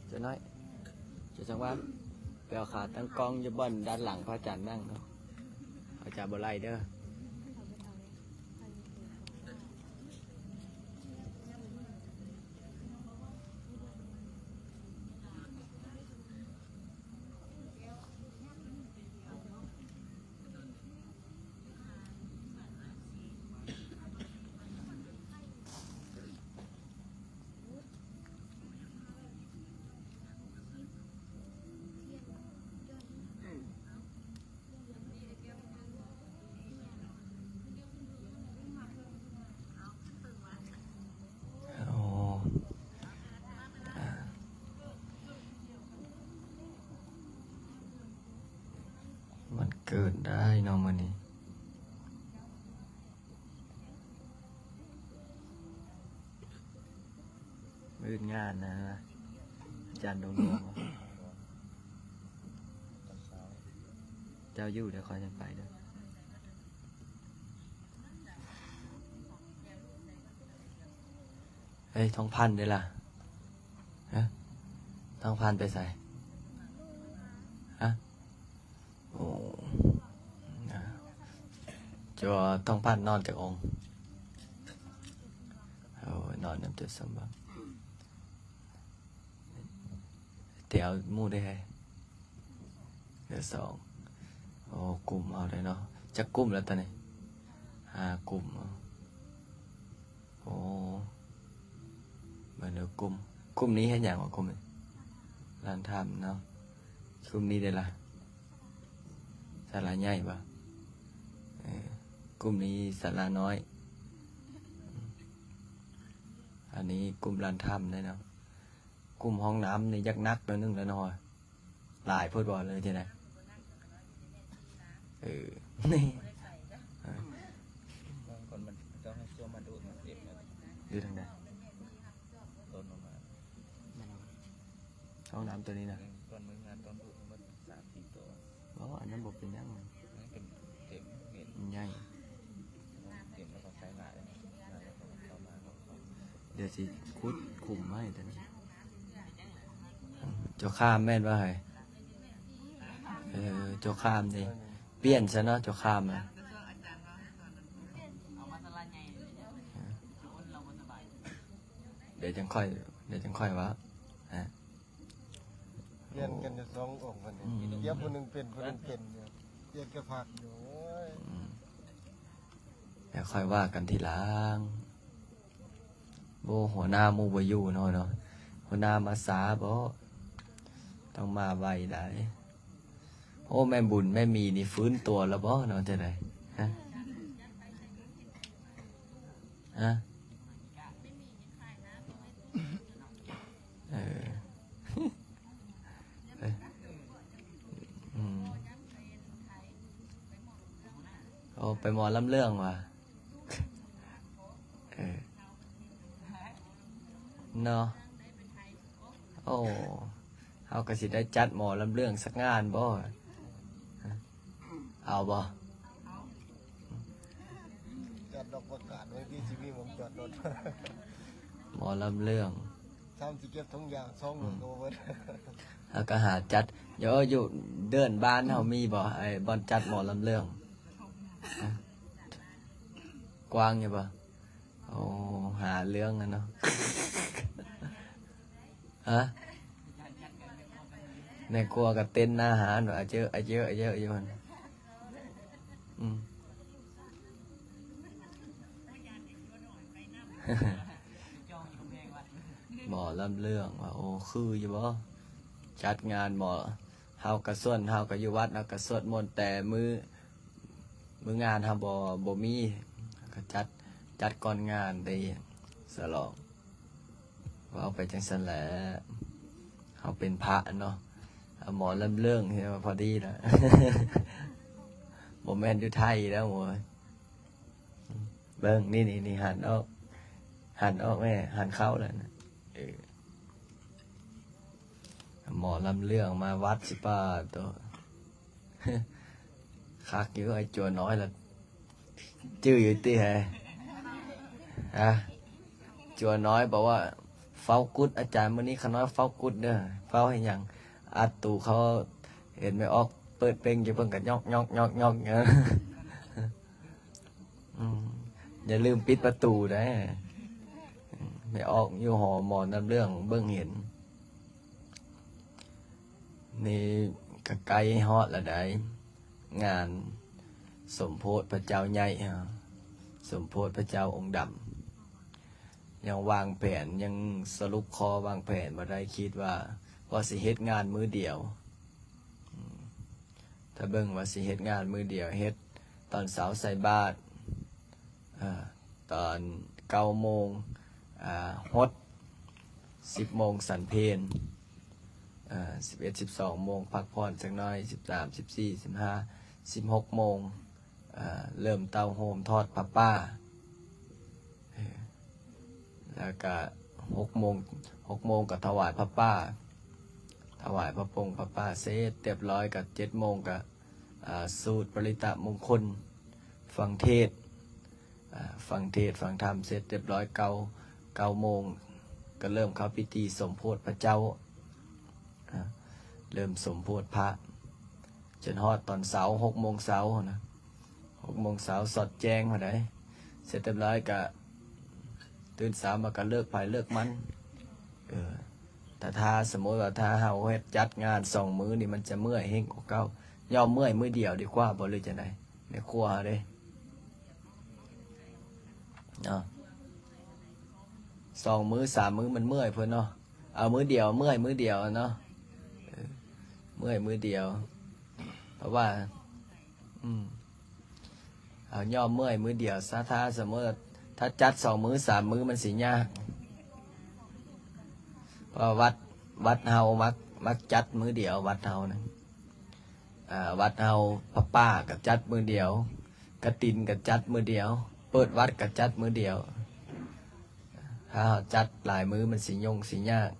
ເຈົ້ານ້ອຍ ເຈົ້າສັງວານ ໄປເອົາຂາຕັ້ງກ້ອງຢູ່ບ່ອນດ້ານຫຼັງພະອາຈານນັ່ງເນາະ ອາຈານບໍ່ໄລ່ເດີ. ອໍ ວັນເກີດໄດ້ເນາະມື້ນີ້. ມື້ອື່ນງານນະ ອາຈານດວງດວງ ເຈົ້າຢູ່ເດີ ຂ້ອຍຈັ່ງໄປເດີ. ເອີຍ ທອງພັນເດລະ? ຮະ ທອງພັນໄປໃສ? ຮະ ໂອ້ ນະ ຈະວ່າທອງພັນນອນຈັກອົງ? ໂອ້ຍ ນອນນຳເຈົ້າສົມບັດ. ແຖວໝູ່ເດ້ ເຫຼືອສອງ. ໂອ້ ກຸ່ມເຮົາໄດ້ເນາະ ຈັກກຸ່ມແລ້ວຕອນນີ້? ຫ້າກຸ່ມ. ໂອ້ ເບິ່ງເດີ ກຸ່ມ ກຸ່ມນີ້ເຮັດຫຍັງວະ? ກຸ່ມນີ້ ລານທຳເນາະ. ກຸ່ມນີ້ເດລະ? ສາລາໃຫຍ່ບໍ່? ເອີ ກຸ່ມນີ້ສາລານ້ອຍ. ອັນນີ້ກຸ່ມລານທຳເດ້ເນາະ. ກຸ່ມຫ້ອງນ້ຳນີ້ຢາກໜັກໜ້ອຍໜຶ່ງແລ້ວເນາະ. ຫຼາຍໂພດບໍ່ ຫຼືຈັ່ງໃດ? ເອີ ນີ້ ບາງຄົນມັນຕ້ອງໃຫ້ຊວມມາດູດມັນເຕັມແລ້ວ. ຢູ່ທາງໃດ? ຕົ້ນມາ ຫ້ອງນ້ຳຕົວນີ້ນະ? ອືມ ກ່ອນມື້ງານຕ້ອງດູດໃຫ້ໝົດສາມສີ່ຕົວ. ບໍ່ ອັນນັ້ນບໍ່ເປັນຫຍັງ ມັນເຕັມ ເຕັມ ມັນໃຫຍ່ ເຕັມແລ້ວກໍໃຊ້ຫຼາຍ ຫຼາຍແລ້ວກໍເຂົ້າມາ. ດຽວຊິຂຸດຂຸມໄວ້ຕົວນີ້. ເຈົ້າຂ້າມແມ່ນບໍ່ເຮີ້ຍ? ເອີ ເຈົ້າຂ້າມນີ້ ປ່ຽນຊະເນາະ ເຈົ້າຂ້າມນະ. ດຽວຈັ່ງຄ່ອຍ ດຽວຈັ່ງຄ່ອຍເວົ້າ ຮະ. ປ່ຽນກັນຢູ່ສອງອົງເພິ່ນນີ້ ອືມ ດຽວຜູ້ໜຶ່ງເປັນ ຜູ້ໜຶ່ງເປັນຢູ່ ປ່ຽນກັນພັກຢູ່. ໂອ້ຍ ອືມ ດຽວຄ່ອຍວ່າກັນທີຫຼັງ. ໂອ້ ຫົວໜ້າໝູ່ບໍ່ຢູ່ເນາະ ເນາະ ຫົວໜ້າມາຊ້າບໍ? ຕ້ອງມາໄວໄດ໋. ໂອ້ ແມ່ບຸນແມ່ມີນີ້ຟື້ນຕົວແລ້ວບໍເນາະ ຈັ່ງໃດ? ຮະ ຮະ? ເອີ ເອີ ອືມ ໂອ້ ໄປໝໍລຳເລື່ອງຫວາ? ເອີ ເນາະ. ໂອ້ ເຮົາກໍຊິໄດ້ຈັດໝໍລຳເລື່ອງສັກງານບໍ? ເອົາບໍ? ຈັດດອກປະກາດໄວ້ທີ່ຊິມີໝ່ອງຈອດລົດ ໝໍລຳເລື່ອງ. ຊ້ຳຊິເກັບຖົງຢາງຊອງ ອືມ ກໍບໍ່ເບິດ. ເຮົາກໍຫາຈັດ ເອີ ຢູ່ເດີ່ນບ້ານເຮົາມີບໍ່ ໄອ້ບ່ອນຈັດໝໍລຳເລື່ອງ? ຮະ ກວ້າງຢູ່ບໍ່? ໂອ້ ຫາເລື່ອງຫັ້ນເນາະ. ຮະ ແມ່ຄົວກໍເຕັ້ນໜ້າຮ້ານວ່າ ອາເຈີ ອາເຈີ ອາເຈີ ຢູ່ຫັ້ນ. ອືມ ໝໍລຳເລື່ອງວ່າ ໂອ້ ຄືຢູ່ບໍ່? ຈັດງານໝໍ ເຮົາກະສ່ວນ ເຮົາກະຢູ່ວັດ ເຮົາກະສວດມົນແຕ່ມື້ ມື້ງານເຮົາບໍ່ ບໍ່ມີ ເຮົາກະຈັດ ຈັດກ່ອນງານເດ້ ສະຫຼອງ. ເວົ້າໄປຈັ່ງຊັ້ນແຫຼະ ເຮົາເປັນພະເນາະ ໝໍລຳເລື່ອງ ເຫັນວ່າພໍດີລະ ບໍ່ແມ່ນຢູ່ໄທແລ້ວໂຫຍ. ເບິ່ງ ນີ້ ນີ້ ນີ້ ຫັນອອກ ຫັນອອກແມ່ ຫັນເຂົ້າແລ້ວນະ. ເອີ ໝໍລຳເລື່ອງມາວັດຊິປາໂຕ ຄັກຢູ່ ໄອ້ຈົວນ້ອຍລະ ຈື່ຢູ່ຕິ ຮະ ຈົວນ້ອຍ ບອກວ່າ ເຝົ້າກຸດ ອາຈານ ມື້ນີ້ຂ້ານ້ອຍເຝົ້າກຸດເດີ. ເຝົ້າເຮັດຫຍັງ? ອັດຕູເຂົ້າ ເຫັນແມ່ອອກເປີດເປັງຢູ່ ເພິ່ນກໍຍອກໆໆໆ ອືມ ຢ່າລືມປິດປະຕູເດ້. ແມ່ອອກຢູ່ຫໍໝໍນ້ຳເຫຼືອງເບິ່ງເຫັນ. ນີ້ກໍໃກ້ຮອດແລ້ວໃດ໋ ງານສົມໂພດພະເຈົ້າໃຫຍ່ ສົມໂພດພະເຈົ້າອົງດຳ. ຍັງວາງແຜນ ຍັງສະຫຼຸບຂໍ້ວາງແຜນບໍ່ໄດ້ ຄິດວ່າ ວ່າຊິເຮັດງານມື້ດຽວ. ອືມ ຖ້າເບິ່ງວ່າຊິເຮັດງານມື້ດຽວ ເຮັດຕອນເຊົ້າໃສ່ບາດ ເອີ ຕອນເກົ້າໂມງ ອາ ຫົດ ສິບໂມງສັນເພນ ເອີ ສິບເອັດ ສິບສອງໂມງ ພັກຜ່ອນຈັກໜ້ອຍ ສິບສາມ ສິບສີ່ ສິບຫ້າ ສິບຫົກໂມງ ເອີ ເລີ່ມເຕົ້າໂຮມທອດຜ້າປ່າ ເອີ ແລ້ວກະຫົກໂມງ ຫົກໂມງກໍຖວາຍຜ້າປ່າ ຖວາຍຜ້າປົງຜ້າປ່າເສັດຮຽບຮ້ອຍ ກໍເຈັດໂມງກໍ ອາ ສູດປະລິຕະມົງຄົນ ຟັງເທດ ອາ ຟັງເທດຟັງທຳເສັດຮຽບຮ້ອຍ ເກົ້າ ເກົ້າໂມງກໍເລີ່ມເຂົ້າພິທີສົມໂພດພະເຈົ້າ ອາ ເລີ່ມສົມໂພດພະ ຈົນຮອດຕອນເຊົ້າ ຫົກໂມງເຊົ້ານະ ຫົກໂມງເຊົ້າ ສອດແຈ້ງພຸ້ນໃດ໋. ເສັດຮຽບຮ້ອຍກະຕື່ນເຊົ້າມາກະເລີກໃຜເລີກມັນ. ເອີ ຖ້າ ຖ້າສົມມຸດວ່າ ຖ້າເຮົາເຮັດຈັດງານສອງມື້ນີ້ ມັນຈະເມື່ອຍແຮງກວ່າເກົ່າ. ຍອມເມື່ອຍມື້ດຽວດີກວ່າບໍ່ ຫຼືຈັ່ງໃດ? ແມ່ຄົວເຮົາເດ້ ເນາະ ສອງມື້ສາມມື້ມັນເມື່ອຍເພິ່ນເນາະ. ເອົາມື້ດຽວ ເມື່ອຍມື້ດຽວເນາະ ເອີ ເມື່ອຍມື້ດຽວ ເພາະວ່າ ອືມ ເຮົາຍອມເມື່ອຍມື້ດຽວຊະ. ຖ້າສົມມຸດວ່າ ຖ້າຈັດສອງມື້ສາມມື້ມັນຊິຍາກ ເພາະວ່າວັດ ວັດເຮົາມັກ ມັກຈັດມື້ດຽວ ວັດເຮົານະ. ອ່າ ວັດເຮົາຜ້າປ່າກໍຈັດມື້ດຽວ ກະຕິນກໍຈັດມື້ດຽວ ເປີດວັດກໍຈັດມື້ດຽວ. ຖ້າເຮົາຈັດຫຼາຍມື້ມັນຊິຫຍຸ້ງຊິຍາກ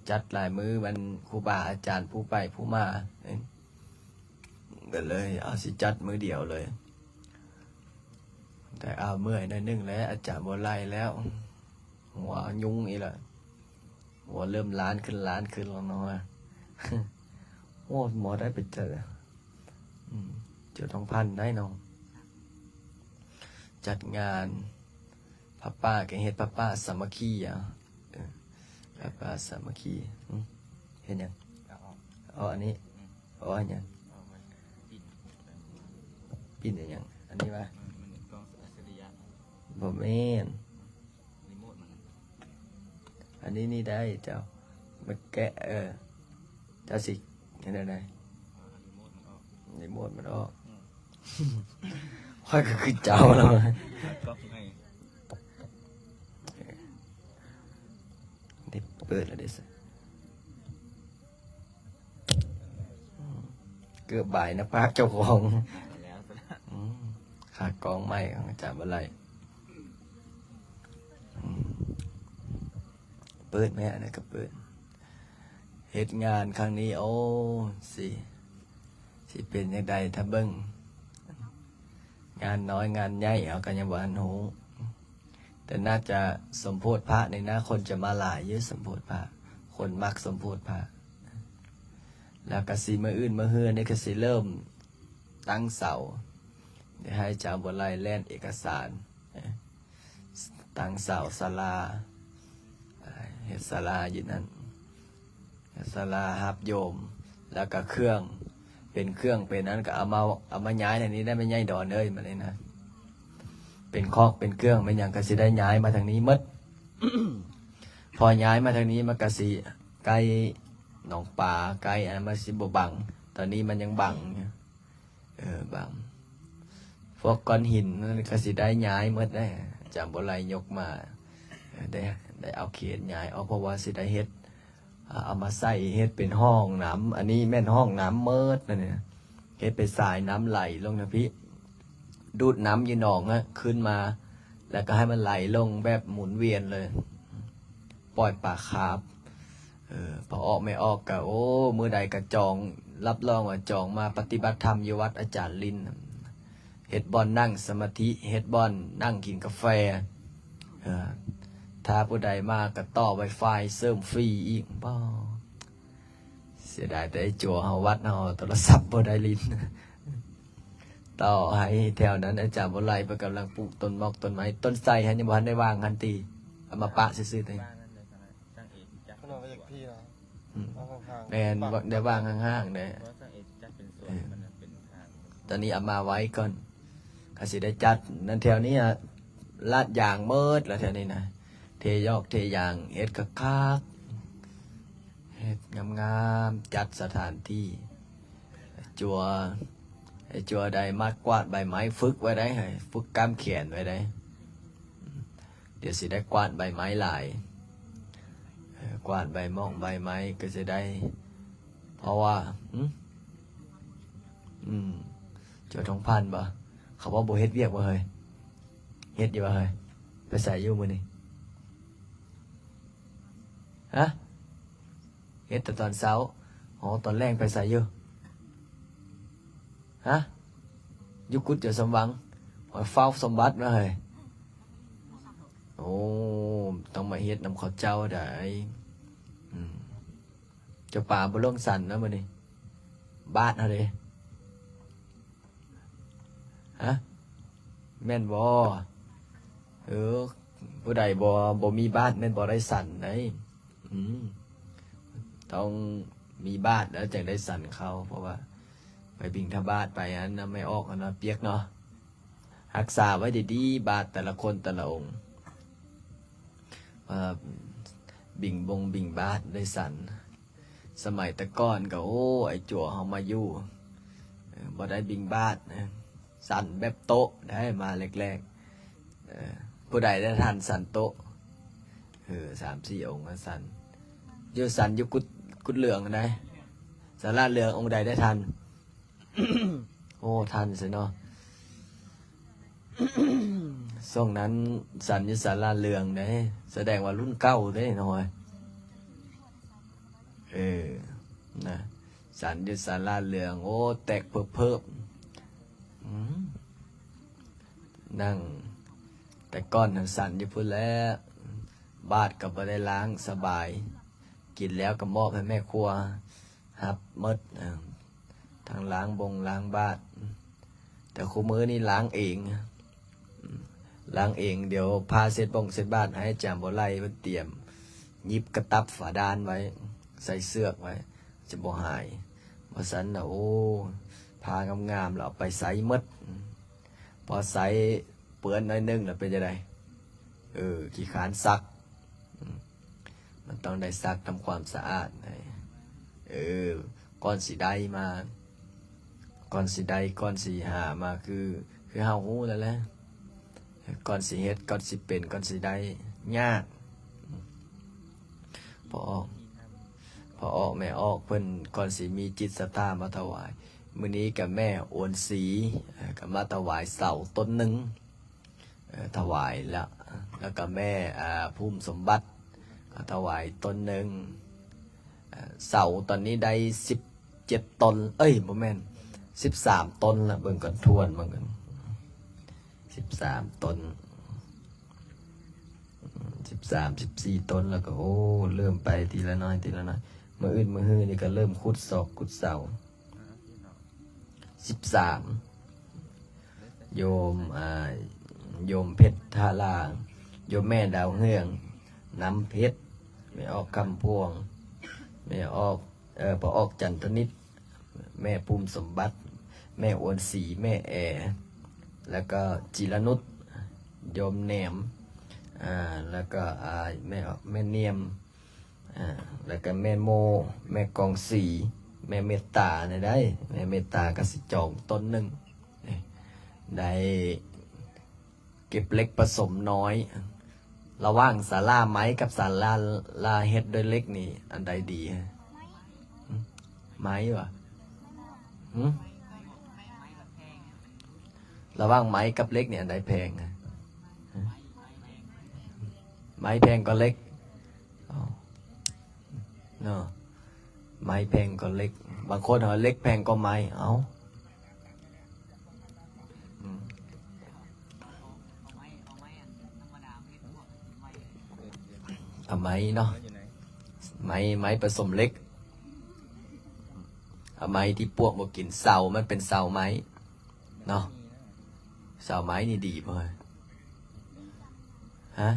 ຈັດຫຼາຍມື້ມັນຄູບາອາຈານຜູ້ໄປຜູ້ມາ ກໍເລີຍເອົາ ຊິຈັດມື້ດຽວເລີຍ. ແຕ່ເອົາ ເມື່ອຍໜ້ອຍໜຶ່ງແຫຼະ ອາຈານບໍ່ໄລ່ແລ້ວ ຫົວຍຸ່ງອີກລະ ຫົວເລີ່ມລ້ານຂຶ້ນລ້ານຂຶ້ນແລ້ວເນາະ. ໂອ້ ໝໍໄດ້ໄປເຈີ ອືມ ເຈີທອງພັນໄດ້ເນາະ. ຈັດງານຜ້າປ່າ ກໍເຮັດຜ້າປ່າສາມັກຄີ ເອົາ ເອີ ຜ້າປ່າສາມັກຄີ. ຫຶ ເຮັດຫຍັງ? ເອົາອອກ ເອົາອັນນີ້ ອືມ ເອົາອັນຫຍັງ? ເອົາມັນ ປິ່ນ ປິ່ນອີຫຍັງ? ອັນນີ້ຫວາ? ມັນ ມັນກ້ອງອັດສະລິຍະ ບໍ່ແມ່ນ ຣີໂມດມັນ ອັນນີ້ນີ້ໄດ້ເຈົ້າ ມາແກະ ເອີ ເຈົ້າຊິເຮັດແນວໃດ? ເອົາຣີໂມດມັນອອກ ຣີໂມດມັນອອກ ອືມ ຂ້ອຍກໍຄືເຈົ້າແລ້ວ ຕັດກ້ອງໃຫ້ ໄດ້ເປີດແລ້ວເດ້ ເກືອບບາຍໜ້າຜາກເຈົ້າຂອງ ແລ້ວ ອືມ ຂາກອງໃໝ່ຂອງອາຈານບໍ່ໄລ່ ອືມ ເປີດແມ້ ອັນນັ້ນກໍເປີດ. ເຮັດງານຄັ້ງນີ້ ໂອ້ ຊິ ຊິເປັນຈັ່ງໃດ ຖ້າເບິ່ງ ງານນ້ອຍງານໃຫຍ່ເຮົາກໍຍັງບໍ່ທັນຮູ້ ແຕ່ໜ້າຈະສົມໂພດພະນີ້ນະ ຄົນຈະມາຫຼາຍຢູ່ ສົມໂພດພະ ຄົນມັກສົມໂພດພະ. ແລ້ວກໍຊິມື້ອື່ນມື້ຮືນີ້ກໍຊິເລີ່ມຕັ້ງເສົາ ດຽວໃຫ້ອາຈານບົວໄລແລ່ນເອກະສານ ຕັ້ງເສົາສາລາ ເຮັດສາລາຢູ່ນັ້ນ ສາລາຮັບໂຍມ ແລ້ວກໍເຄື່ອງ ເປັນເຄື່ອງເປັນອັນ ກໍເອົາມາ ເອົາມາຍ້າຍທາງນີ້ໄດ້ ແມ່ໃຫຍ່ດອນເອີຍ ບັດນີ້ນະ ເປັນຄອກເປັນເຄື່ອງແມ່ນຫຍັງ ກໍຊິໄດ້ຍ້າຍມາທາງນີ້ໝົດ. ພໍຍ້າຍມາທາງນີ້ ມັນກໍຊິໃກ້ໜອງປາ ໃກ້ອັນນັ້ນ ມັນຊິບໍ່ບັງ ຕອນນີ້ມັນຍັງບັງຢູ່. ເອີ ບາງພວກກ້ອນຫີນນັ້ນກໍຊິໄດ້ຍ້າຍໝົດເດ້ ອາຈານບົວໄລຍົກມາ ເອີ ໄດ້ ໄດ້ເອົາເຂດຍ້າຍອອກ ເພາະວ່າຊິໄດ້ເຮັດ ເອົາມາໃສ່ເຮັດເປັນຫ້ອງນ້ຳ ອັນນີ້ແມ່ນຫ້ອງນ້ຳໝົດນະ ເຮັດເປັນສາຍນ້ຳໄຫຼລົງທາງພີ້ ດູດນ້ຳຢູ່ໜອງຫັ້ນຂຶ້ນມາ ແລ້ວກໍໃຫ້ມັນໄຫຼລົງແບບໝູນວຽນເລີຍ ປ່ອຍປາຄາບ ເອີ ພໍ່ອອກແມ່ອອກກະ ໂອ້ ມື້ໃດກະຈອງ ຮັບຮອງວ່າຈອງມາປະຕິບັດທຳຢູ່ວັດອາຈານລິນ ເຮັດບ່ອນນັ່ງສະມາທິ ເຮັດບ່ອນນັ່ງກິນກາແຟ ເອີ ແ ຖ້າຜູ້ໃດມາກໍຕໍ່ໄວຟາຍເສີມຟຣີອີກ. ບໍ່ ເສຍດາຍແຕ່ໄອ້ຈົວເຮົາວັດເຮົາໂທລະສັບບໍ່ໄດ້ຫຼິ້ນ. ຕໍ່ໃຫ້ແຖວນັ້ນ ອາຈານບໍ່ໄຫຼເພິ່ນກຳລັງປູກຕົ້ນໝອກຕົ້ນໄມ້ ຕົ້ນໄຊຫັ້ນຍັງບໍ່ທັນໄດ້ວາງຫັ້ນຕິ ເອົາມາປະຊື່ໆຕິ. ເພິ່ນວ່າຢາກພີ້ນະ ອືມ ວາງຂ້າງໆ ແມ່ນ ປະ ໄດ້ວາງຫ່າງໆເດ້. ເອີ ຕອນນີ້ເອົາມາໄວ້ກ່ອນ ກະຊິໄດ້ຈັດນັ້ນ. ແຖວນີ້ອະ ລາດຢາງໝົດລະ ແຖວນີ້ນະ ເທຢອກເທຢາງ ເຮັດຄັກໆ ເຮັດງາມໆ ຈັດສະຖານທີ່. ຈົວ ໃຫ້ຈົວໄດ້ມາກວາດໃບໄມ້ ຝຶກໄວ້ໄດ໋ ຝຶກກ້າມແຂນໄວ້ໄດ໋. ດຽວຊິໄດ້ກວາດໃບໄມ້ຫຼາຍ ເອີ ກວາດໃບໝອກໃບໄມ້ກໍຊິໄດ້ ເພາະວ່າ ຫື ອືມ ຈົວທອງພັນບໍ ເຂົາວ່າບໍ່ເຮັດວຽກບໍເຮີ້ຍ? ເຮັດຢູ່ບໍເຮີ້ຍ? ໄປໃສຢູ່ມື້ນີ້? ຮະ? ເຮັດແຕ່ຕອນເຊົ້າ. ອໍ ຕອນແລງໄປໃສຢູ່? ຮະ? ຢູ່ກຸດເຈົ້າສຳຫວັງ ຫອຍຟ້າວສົມບັດນະເຮີ້ຍ. ໂອ້ ຕ້ອງມາເຮັດນຳເຂົາເຈົ້າໄດ໋. ອືມ ເຈົ້າປາບໍ່ລົງສັນນະມື້ນີ້ ບາດເຮົາເດ້. ຮະ? ແມ່ນບໍ່? ເອີ ຜູ້ໃດບໍ່ ບໍ່ມີບາດແມ່ນບໍ່ໄດ້ສັນໄດ໋. ອືມ ຕ້ອງມີບາດແລ້ວຈັ່ງໄດ້ສັນເຂົ້າ ເພາະວ່າໄປບິນທະບາດໄປອັນນະ ແມ່ອອກອັນນະ ປຽກເນາະ. ຮັກສາໄວ້ດີໆ ບາດແຕ່ລະຄົນແຕ່ລະອົງ ເອີ ບິນບົງບິນບາດໄດ້ສັນ. ສະໄໝແຕ່ກ່ອນກໍ ໂອ້ ໄອ້ຈົວເຮົາມາຢູ່ ເອີ ບໍ່ໄດ້ບິນບາດ ສັນແບບໂຕະໄດ້ມາແລກໆ. ເອີ ຜູ້ໃດໄດ້ທັນສັນໂຕະ? ເອີ ສາມສີ່ອົງກໍສັນ ຢູ່ສັນຢູ່ກຸດ ກຸດເຫຼືອງໄດ໋ ສາລາເຫຼືອງ. ອົງໃດໄດ້ທັນ? ໂອ້ ທັນຊະເນາະ. ຊ່ວງນັ້ນສັນຢູ່ສາລາເຫຼືອງເດ້ ສະແດງວ່າລຸ້ນເກົ່າເດ້ນ້ອຍ. ເອີ ນະ ສັນຢູ່ສາລາເຫຼືອງ ໂອ້ ແຕກເພີບໆ. ອືມ ນັ່ງ ແຕ່ກ່ອນຫັ້ນສັນຢູ່ພຸ້ນແຫຼະ ບາດກໍບໍ່ໄດ້ລ້າງ ສະບາຍ ກິນແລ້ວກໍມອບໃຫ້ແມ່ຄົວຮັບໝົດ. ເອີ ທັງລ້າງບົງລ້າງບາດ ແຕ່ຄູ່ມື້ນີ້ລ້າງເອງ ລ້າງເອງ. ດຽວຜ້າເຊັດບົງເຊັດບາດໃຫ້ອາຈານບົວໄຫຼເພິ່ນຕຽມ ຫຍິບກະຕັບຝາດ່ານໄວ້ ໃສ່ເຊືອກໄວ້ ຈະບໍ່ຫາຍ. ບໍ່ຊັ້ນນະ ໂອ້ ຜ້າງາມໆ ແລ້ວເອົາໄປໃຊ້ໝົດ ພໍໃຊ້ເປື້ອນໜ້ອຍໜຶ່ງແລ້ວເປັນຈັ່ງໃດ? ເອີ ຂີ້ຄ້ານຊັກ. ອືມ ມັນຕ້ອງໄດ້ຊັກທຳຄວາມສະອາດໃດ໋. ເອີ ກ່ອນຊິໄດ້ມາ ກ່ອນຊິໄດ້ ກ່ອນຊິຫາມາ ຄື ຄືເຮົາຮູ້ແລ້ວແຫຼະ ກ່ອນຊິເຮັດ ກ່ອນຊິເປັນ ກ່ອນຊິໄດ້ ຍາກ. ພໍ່ອອກ ພໍ່ອອກແມ່ອອກເພິ່ນ ກ່ອນຊິມີຈິດສັດທາມາຖວາຍ. ມື້ນີ້ກໍແມ່ອວນສີ ເອີ ກໍມາຖວາຍເສົາຕົ້ນໜຶ່ງ ເອີ ຖວາຍລະ ແລ້ວກໍແມ່ ອ່າ ພູມສົມບັດກໍຖວາຍຕົ້ນໜຶ່ງ. ເອີ ເສົາຕອນນີ້ໄດ້ສິບເຈັດຕົ້ນ ເອີຍ ບໍ່ແມ່ນ ສິບສາມຕົ້ນລະ. ເບິ່ງກ່ອນ ທວນເບິ່ງກ່ອນ ສິບສາມຕົ້ນ ສິບສາມ ສິບສີ່ຕົ້ນ ແລ້ວກໍ ໂອ້ ເລີ່ມໄປທີລະໜ້ອຍ ທີລະໜ້ອຍ. ມື້ອື່ນມື້ຮືນີ້ກໍເລີ່ມຂຸດຊອກຂຸດເສົາ. ສິບສາມ ໂຍມ ອ່າ ໂຍມເພັດທາລາ ໂຍມແມ່ດາວເຮືອງ ນ້ຳເພັດ ແມ່ອອກຄຳພວງ ແມ່ອອກ ເອີ ພໍ່ອອກຈັນທະນິດ ແມ່ພູມສົມບັດ ແມ່ອວນສີ ແມ່ແອ ແລ້ວກໍຈິລະນຸດ ໂຍມແໜມ ອ່າ ແລ້ວກໍ ອ່າ ແມ່ ແມ່ນຽມ ອ່າ ແລ້ວກໍແມ່ໂມ ແມ່ກອງສີ ແມ່ເມດຕານີ້ໄດ໋. ແມ່ເມດຕາກໍຊິຈອງຕົ້ນໜຶ່ງ ໄດ້ເກັບເລັກປະສົມນ້ອຍ. ລະຫວ່າງສາລາໄມ້ກັບສາລາ ລາເຮັດດ້ວຍເຫຼັກນີ້ ອັນໃດດີ? ໄມ້ຫວາ? ຫື? ລະຫວ່າງໄມ້ກັບເຫຼັກນີ້ ອັນໃດແພງ? ໄມ້ແພງກວ່າເຫຼັກ? ເນາະ ໄມ້ແພງກວ່າເຫຼັກ. ບາງຄົນວ່າເຫຼັກແພງກວ່າໄມ້. ເອົ້າ ອືມ ເອົາໄມ້ ເອົາໄມ້ອັນທຳມະດາມາເຮັດພວກໄມ້. ເອົາໄມ້ເນາະ ໄມ້ ໄມ້ປະສົມເຫຼັກ ເອົາໄມ້ທີ່ປວກບໍ່ກິນ ເສົາ ມັນເປັນເສົາໄມ້ເນາະ ເສົາໄມ້ນີ້ດີບໍ່? ຮະ?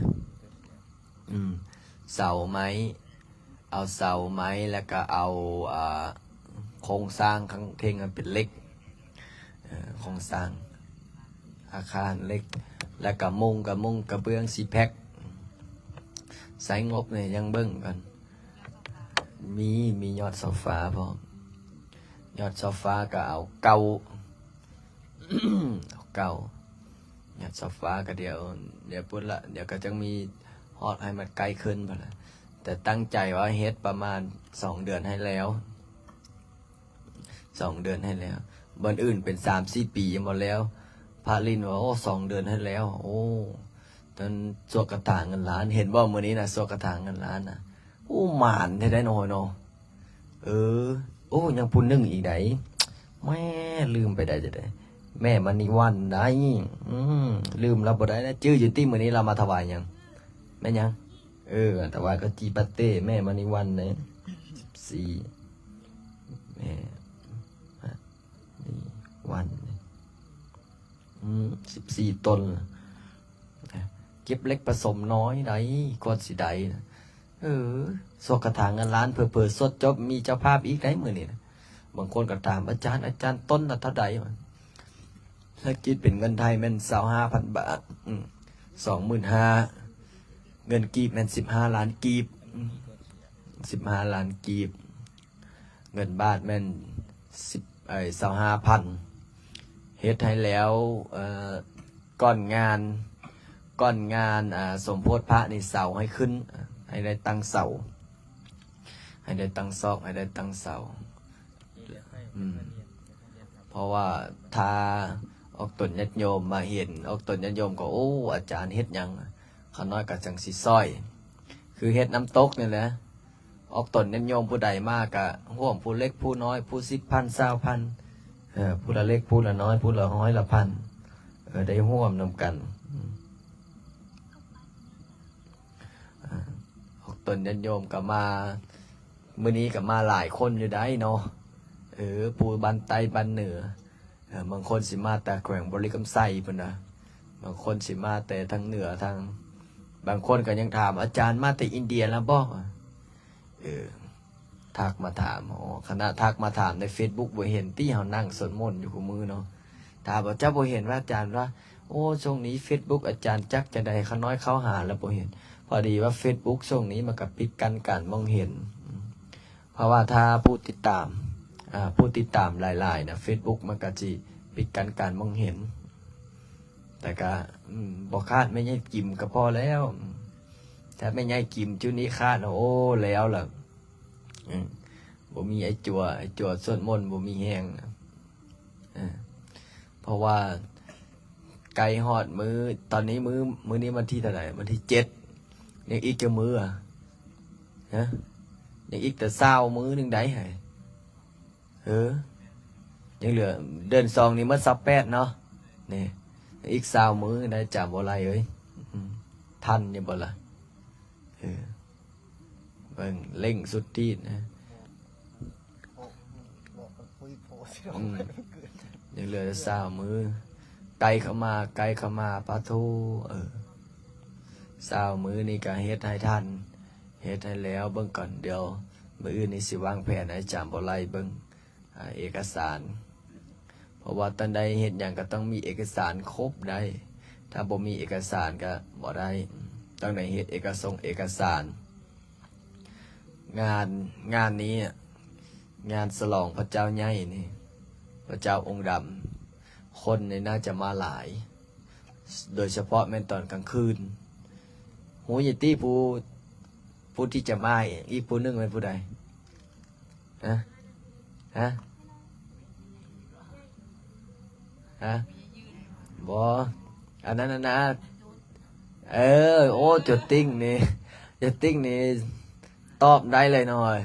ອືມ ເສົາໄມ້ ເອົາເສົາໄມ້ ແລ້ວກໍເອົາ ອ່າ ໂຄງສ້າງຂ້າງເທິງໃຫ້ເປັນເຫຼັກ ເອີ ໂຄງສ້າງອາຄານເຫຼັກ ແລ້ວກໍມຸງ ກະມຸງກະເບື້ອງ ຊີແພັກ ໃຊ້ງົບນີ້ຍັງເບິ່ງກ່ອນ ມີ ມີຍອດໂຊຟາພ້ອມ ຍອດໂຊຟາກໍເອົາເກົ້າ ເອົາເກົ້າ ຍອດໂຊຟາກໍດຽວ ດຽວພຸ້ນລະ ດຽວກໍຈັ່ງມີຮອດໃຫ້ມັນໃກ້ຂຶ້ນພຸ້ນລະ ແຕ່ຕັ້ງໃຈວ່າເຮັດປະມານສອງເດືອນໃຫ້ແລ້ວ ສອງເດືອນໃຫ້ແລ້ວ ບ່ອນອື່ນເປັນສາມສີ່ປີຍັງບໍ່ແລ້ວ ພະລິນວ່າ ໂອ້ ສອງເດືອນໃຫ້ແລ້ວ ໂອ້ ທ່ານສວກຄາຖາເງິນລ້ານ ເຫັນບໍ່ມື້ນີ້ນະ ສວກຄາຖາເງິນລ້ານນະ ໂອ້ ໝານແທ້ໃດ໋ນ້ອຍເນາະ ເອີ ໂອ້ ຍັງຜູ້ໜຶ່ງອີກໃດ໋ ແມ່ ລືມໄປໄດ້ຈັ່ງໃດ ແມ່ມະນີວັນໃດ໋ ອືມ ລືມລາວບໍ່ໄດ້ນະ ຈື່ຢູ່ຕິ ມື້ນີ້ລາວມາຖວາຍຫຍັງ ແມ່ນຫຍັງ? ເອີ ຖວາຍເຂົ້າຈີ່ປາເຕ້ ແມ່ມະນີວັນເດ້ ສິບສີ່ ແມ່ມະນີວັນ ອືມ ສິບສີ່ຕົນ ເກັບເຫຼັກປະສົມນ້ອຍໃດ໋ ກ່ອນຊິໄດ້ນະ ເອີ ສວກຄາຖາເງິນລ້ານ ເຜີໆ ສວດຈົບ ມີເຈົ້າພາບອີກໄດ໋ມື້ນີ້ນະ ບາງຄົນກໍຖາມ ອາຈານ ອາຈານ ຕົນລະເທົ່າໃດ? ຖ້າຄິດເປັນເງິນໄທແມ່ນຊາວຫ້າພັນບາດ ອືມ ສອງໝື່ນຫ້າ ເງິນກີບແມ່ນສິບຫ້າລ້ານກີບ ອືມ ສິບຫ້າລ້ານກີບ ເງິນບາດແມ່ນສິບ ເອີ ຊາວຫ້າພັນ ເຮັດໃຫ້ແລ້ວ ເອີ ກ່ອນງານ ກ່ອນງານ ອ່າ ສົມໂພດພະນີ້ເສົາໃຫ້ຂຶ້ນ ໃຫ້ໄດ້ຕັ້ງເສົາ ໃຫ້ໄດ້ຕັ້ງຊອກ ໃຫ້ໄດ້ຕັ້ງເສົາ ອືມ ເພາະວ່າຖ້າອອກຕົນຍາດໂຍມມາເຫັນ ອອກຕົນຍາດໂຍມກໍ ໂອ້ ອາຈານເຮັດຫຍັງ ຂ້ານ້ອຍກໍຈັ່ງຊິຊ່ອຍ ຄືເຮັດນ້ຳຕົກນີ້ແຫຼະ ອອກຕົນຍາດໂຍມຜູ້ໃດມາກະຮ່ວມ ຜູ້ເລັກຜູ້ນ້ອຍ ຜູ້ສິບພັນ ຊາວພັນ ເອີ ຜູ້ລະເລັກຜູ້ລະນ້ອຍ ຜູ້ລະຮ້ອຍລະພັນ ເອີ ໄດ້ຮ່ວມນຳກັນ ອືມ ອ່າ ອອກຕົນຍາດໂຍມກໍມາ ມື້ນີ້ກໍມາຫຼາຍຄົນຢູ່ໄດ໋ເນາະ ເອີ ຜູ້ບ້ານໃຕ້ບ້ານເໜືອ ເອີ ບາງຄົນຊິມາແຕ່ແຂວງບໍລິຄຳໄຊພຸ້ນນະ ບາງຄົນຊິມາແຕ່ທາງເໜືອທາງ ບາງຄົນກໍຍັງຖາມ ອາຈານມາແຕ່ອິນເດຍແລ້ວບໍ່? ເອີ ທັກມາຖາມ ໂອ້ ຂະໜາດທັກມາຖາມໃນເຟສບຸກບໍ່ເຫັນຕິ ເຮົານັ່ງສວດມົນຢູ່ຄູ່ມື້ເນາະ ຖາມວ່າ ເຈົ້າບໍ່ເຫັນວ່າອາຈານວ່າ ໂອ້ ຊ່ວງນີ້ເຟສບຸກອາຈານຈັກຈັ່ງໃດ ຂ້ານ້ອຍເຂົ້າຫາແລ້ວບໍ່ເຫັນ ພໍດີວ່າເຟສບຸກຊ່ວງນີ້ມັນກໍປິດກັ້ນການມອງເຫັນ ເພາະວ່າຖ້າຜູ້ຕິດຕາມ ອ່າ ຜູ້ຕິດຕາມຫຼາຍໆນະ ເຟສບຸກມັນກໍຊິປິດກັ້ນການມອງເຫັນ ແຕ່ກໍ ອືມ ບໍ່ຂາດແມ່ໃຫຍ່ກິມກໍພໍແລ້ວ ຖ້າແມ່ໃຫຍ່ກິມຈຸນີ້ຂາດ ໂອ້ ແລ້ວລະ ອືມ ບໍ່ມີໄອ້ຈົວ ໄອ້ຈົວສວດມົນບໍ່ມີແຮງ ເອີ ເພາະວ່າໃກ້ຮອດມື້ ຕອນນີ້ມື້ ມື້ນີ້ວັນທີເທົ່າໃດ? ວັນທີເຈັດ ຍັງອີກຈັກມື້ອະ? ຮະ? ຍັງອີກແຕ່ຊາວມື້ໜຶ່ງໃດ໋ ເອີ ຍັງເຫຼືອເດືອນສອງນີ້ໝົດຊາວແປດເນາະ ນີ້ ອີກຊາວມື້ໄດ໋ ຈຳບໍ່ໄລ່ເອີຍ ອືມ ທັນຢູ່ບໍ່ລະ? ເອີ ເບິ່ງເລັ່ງສຸດທີ່ນະ ອືມ ຍັງເຫຼືອຊາວມື້ ໃກ້ເຂົ້າມາ ໃກ້ເຂົ້າມາ ປາໂທ ເອີ ຊາວມື້ນີ້ກໍເຮັດໃຫ້ທັນ ເຮັດໃຫ້ແລ້ວ ເບິ່ງກ່ອນ ດຽວມື້ອື່ນນີ້ຊິວາງແຜນໃຫ້ຈຳບໍ່ໄລ່ເບິ່ງ ອ່າ ເອກະສານ ເພາະວ່າຕອນໃດເຮັດຫຍັງກໍຕ້ອງມີເອກະສານຄົບໄດ໋ ຖ້າບໍ່ມີເອກະສານກໍບໍ່ໄດ້ ຕ້ອງໄດ້ເຮັດເອກະສົງເອກະສານ ງານ ງານນີ້ ງານສະຫຼອງພະເຈົ້າໃຫຍ່ນີ້ ພະເຈົ້າອົງດຳ ຄົນນີ້ໜ້າຈະມາຫຼາຍ ໂດຍສະເພາະແມ່ນຕອນກາງຄືນ ຮູ້ຢູ່ຕິ ຜູ້ ຜູ້ທີ່ຈະມາອີກຜູ້ໜຶ່ງແມ່ນຜູ້ໃດ? ຮະ? ຮະ? ຮະ? ບໍ່ ອັນນັ້ນນະ ເອີ ໂອ້ ເຈົ້າຕິ່ງນີ້ ເຈົ້າຕິ່ງນີ້ຕອບໄດ້ເລີຍນ້ອຍ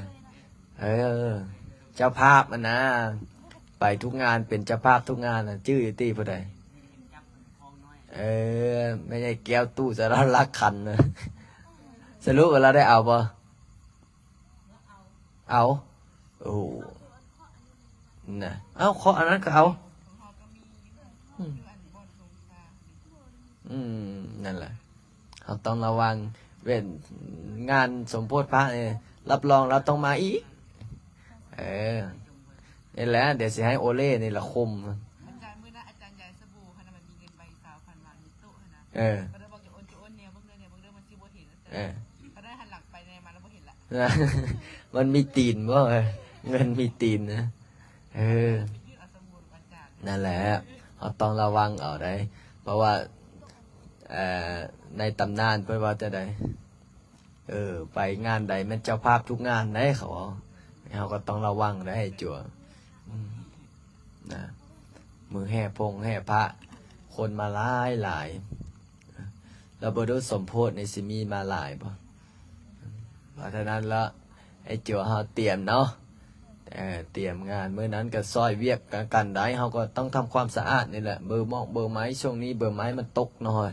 ເອີ ເຈົ້າພາບຫັ້ນນະ ໄປທຸກງານ ເປັນເຈົ້າພາບທຸກງານນະ ຈື່ຢູ່ຕິຜູ້ໃດ? ເອີ ແມ່ໃຫຍ່ແກ້ວຕູ້ ສາລະລັກຂັນນະ ສ ສະຫຼຸບວ່າລາວໄດ້ເອົາບໍ່? ເອົາ. ໂອ້ ນະ ເອົາ ເຄາະອັນນັ້ນກໍເອົາ. ອືມ ອືມ ນັ້ນແຫຼະ ເຮົາຕ້ອງລະວັງ. ເວນງານສົມໂພດພະນີ້ ຮັບຮອງລາວຕ້ອງມາອີກ. ເອີ ນີ້ແຫຼະ ດຽວຊິໃຫ້ໂອເລ່ນີ້ລະຄຸມ. ອາຈານ ມື້ນັ້ນອາຈານຢາຍສະບູຫັ້ນນະ ມັນມີເງິນໃບຊາວພັນວາງຢູ່ໂຕະຫັ້ນນະ. ເອີ ກໍເລີຍບອກ ຈະໂອນ ຈະໂອນແນວເບິ່ງເດີ ແນວເບິ່ງເດີ ມັນຊິບໍ່ເຫັນ. ເອີ ກໍໄດ້ຫັນຫຼັງໄປແນມາແລ້ວບໍ່ເຫັນລະ. ມັນມີຕີນບໍ່? ເອີ ເງິນມີຕີນນະ. ເອີ ນັ້ນແຫຼະ ເຮົາຕ້ອງລະວັງເອົາໄດ໋ ເພາະວ່າ ເອີ ໃນຕຳນານເພິ່ນເວົ້າຈັ່ງໃດ? ເອີ ໄປງານໃດແມ່ນເຈົ້າພາບທຸກງານໃດ໋ ເຂົາເວົ້າ. ເຮົາກໍຕ້ອງລະວັງໄດ໋ ໄອ້ຈົວ. ອືມ ນະ ມື້ແຫ່ພົງແຫ່ພະ ຄົນມາຫຼາຍໆ. ແລ້ວບໍ່ຮູ້ສົມໂພດນີ້ຊິມີມາຫຼາຍບໍ່? ເພາະສະນັ້ນລະ ໄອ້ຈົວເຮົາຕຽມເນາະ ເອີ ຕຽມງານມື້ນັ້ນກໍຊ່ອຍວຽກກັນໄດ້ ເຮົາກໍຕ້ອງທຳຄວາມສະອາດນີ້ແຫຼະ. ເບີໝອກເບີໄມ້ ຊ່ວງນີ້ເບີໄມ້ມັນຕົກເນາະ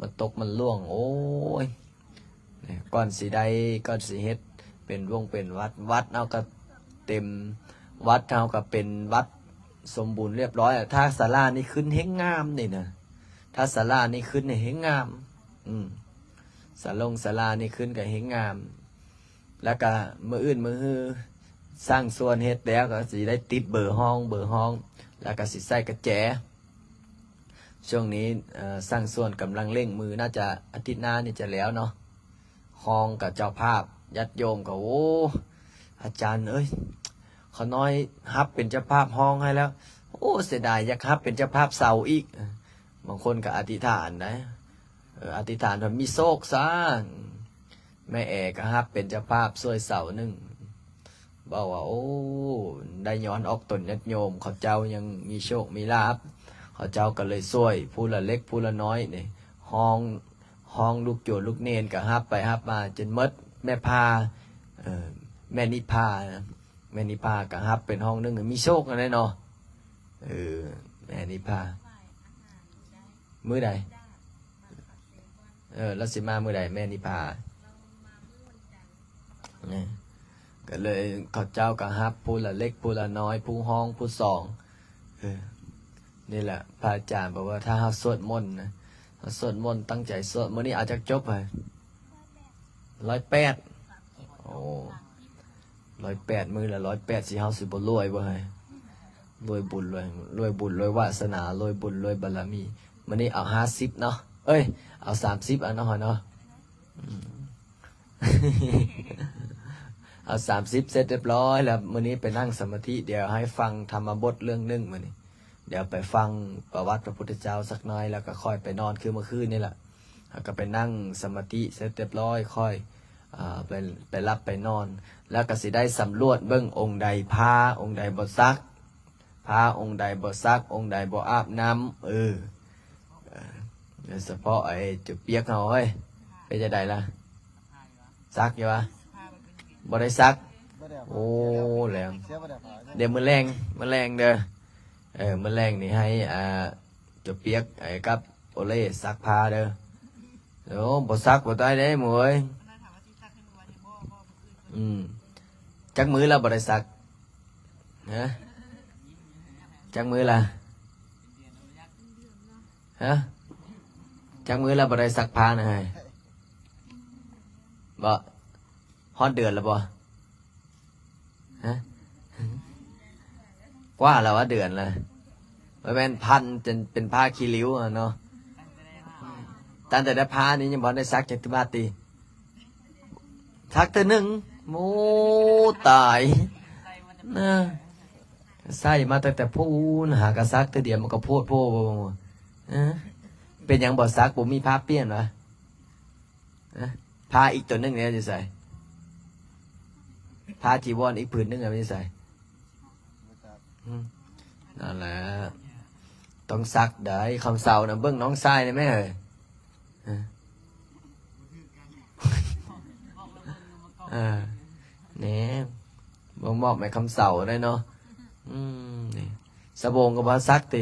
ມັນຕົກມັນລ່ວງ. ໂອ້ຍ ນີ້ ກ່ອນຊິໄດ້ ກ່ອນຊິເຮັດເປັນວົງເປັນວັດ ວັດເຮົາກໍເຕັມ ວັດເຮົາກໍເປັນວັດສົມບູນລຽບຮ້ອຍ. ຖ້າສາລານີ້ຂຶ້ນແຮ່ງງາມນີ້ນະ ຖ້າສາລານີ້ຂຶ້ນນີ້ແຮ່ງງາມ. ອືມ ສາລົງສາລານີ້ຂຶ້ນກໍແຮ່ງງາມ. ແລ້ວກໍມື້ອື່ນມື້ຮື ຊ່າງສ່ວນເຮັດແລ້ວກໍຊິໄດ້ຕິດເບີຫ້ອງ ເບີຫ້ອງ ແລ້ວກໍຊິໃສ່ກະແຈ. ຊ່ວງນີ້ ເອີ ຊ່າງສ່ວນກຳລັງເລັ່ງມື ໜ້າຈະອາທິດໜ້ານີ້ຈະແລ້ວເນາະ. ຮອງກັບເຈົ້າພາບ ຍາດໂຍມກໍ ໂອ້ ອາຈານເອີຍ ຂ້ານ້ອຍຮັບເປັນເຈົ້າພາບຮອງໃຫ້ແລ້ວ ໂອ້ ເສຍດາຍ ຢາກຮັບເປັນເຈົ້າພາບເສົາອີກ. ບາງຄົນກໍອະທິຖານໄດ໋ ເອີ ອະທິຖານວ່າມີໂຊກຊະ. ແມ່ແອກໍຮັບເປັນເຈົ້າພາບຊ່ວຍເສົາໜຶ່ງ ເວົ້າວ່າ ໂອ້ ໄດ້ຍ້ອນອອກຕົນຍາດໂຍມ ເຂົາເຈົ້າຍັງມີໂຊກມີລາບ ເຂົາເຈົ້າກໍເລີຍຊ່ວຍຜູ້ລະເລັກຜູ້ລະນ້ອຍນີ້. ຮອງ ຮອງລູກໂຍມລູກເນນກໍຮັບໄປຮັບມາຈົນໝົດ. ແມ່ພາ ເອີ ແມ່ນິພາ ແມ່ນິພາກໍຮັບເປັນຮອງໜຶ່ງ ມີໂຊກຫັ້ນແຫຼະເນາະ. ເອີ ແມ່ນິພາ ມື້ໃດ? ເອີ ລາວຊິມາມື້ໃດແມ່ນິພາ? ນີ້ ກໍເລີຍເຂົາເຈົ້າກໍຮັບຜູ້ລະເລັກຜູ້ລະນ້ອຍ ຜູ້ຮອງຜູ້ສອງ. ເອີ ນີ້ແຫຼະ ພະອາຈານບອກວ່າ ຖ້າເຮົາສວດມົນນະ ເຮົາສວດມົນຕັ້ງໃຈສວດ ມື້ນີ້ເອົາຈັກຈົບ? ຮ້ອຍແປດ. ໂອ້ ຮ້ອຍແປດ ມື້ລະຮ້ອຍແປດ ຊິ ເຮົາຊິບໍ່ລວຍບໍ່? ຮວຍບຸນ ລວຍ ລວຍບຸນ ລວຍວາສະໜາ ລວຍບຸນ ລວຍບາລະມີ. ມື້ນີ້ເອົາຫ້າສິບເນາະ ເອີຍ ເອົາສາມສິບ ເອົາເນາະ ເຮົາເນາະ. ອືມ ເອົາສາມສິບ ເສັດຮຽບຮ້ອຍແລ້ວ. ມື້ນີ້ໄປນັ່ງສະມາທິ ດຽວໃຫ້ຟັງທຳມະບົດເລື່ອງໜຶ່ງມື້ນີ້. ດຽວໄປຟັງປະຫວັດພະພຸດທະເຈົ້າສັກໜ້ອຍ ແລ້ວກໍຄ່ອຍໄປນອນ ຄືເມື່ອຄືນນີ້ລະ. ເຮົາກໍໄປນັ່ງສະມາທິເສັດຮຽບຮ້ອຍ ຄ່ອຍ ເອີ ໄປ ໄປຫຼັບໄປນອນ ແລ້ວກໍຊິໄດ້ສຳຫຼວດເບິ່ງ ອົງໃດພາ ອົງໃດບໍ່ສັກ ພາອົງໃດບໍ່ສັກ ອົງໃດບໍ່ອາບນ້ຳ. ເອີ ໂດຍສະເພາະໄອ້ເຈົ້າປຽກເຮົາເອີຍ ເປັນຈັ່ງໃດລະ? ສັກຢູ່ຫວາ? ບໍ່ໄດ້ສັກ. ໂອ້ ແລ້ວ ດຽວມື້ແລງ ມື້ແລງເດີ ເອີ ມື້ແລງນີ້ໃຫ້ ອ່າ ເຈົ້າປຽກ ໄອ້ກັບໂອເລ່ສັກພາເດີ. ໂອ້ ບໍ່ສັກບໍ່ໄດ້ເດ້ໝູເອີຍ. ອືມ ຈັກມື້ລະບໍ່ໄດ້ສັກ? ຮະ ຈັກມື້ລະ? ຮະ ຈັກມື້ລະບໍ່ໄດ້ສັກພານະ? ບໍ່ ຮອດເດືອນລະບໍ່? ຮະ ກວ່າລະວ່າເດືອນລະ ບໍ່ແມ່ນພັນຈົນເປັນຜ້າຂີ້ລິ້ວຫັ້ນເນາະ. ຕັ້ງແຕ່ໄດ້ພານີ້ຍັງບໍ່ໄດ້ສັກຈັກບາດຕິ? ສັກເທື່ອໜຶ່ງ. ໂອ້ ຕາຍນະ ໃສ່ມາຕັ້ງແຕ່ພຸ້ນ ຫາກະສັກເທື່ອດຽວ ມັນກໍໂພດໂພ. ເອີ ເປັນຫຍັງບໍ່ສັກ? ບໍ່ມີຜ້າປ່ຽນຫວາ? ຮະ ຜ້າອີກຕົວໜຶ່ງແລ້ວຢູ່ໃສ? ຜ້າຈີວອນອີກຜືນໜຶ່ງແລ້ວຢູ່ໃສ? ອືມ ນັ້ນແຫຼະ ຕ້ອງສັກໄດ໋. ຄຳເສົານະ ເບິ່ງນ້ອງຊາຍໄດ້ໄໝເອີຍ? ເອີ ເອີ ແນ່ ບໍ່ມອບໃຫ້ຄຳເສົາໄດ້ເນາະ. ອືມ ນີ້ ສະໂບງກໍບໍ່ສັກຕິ?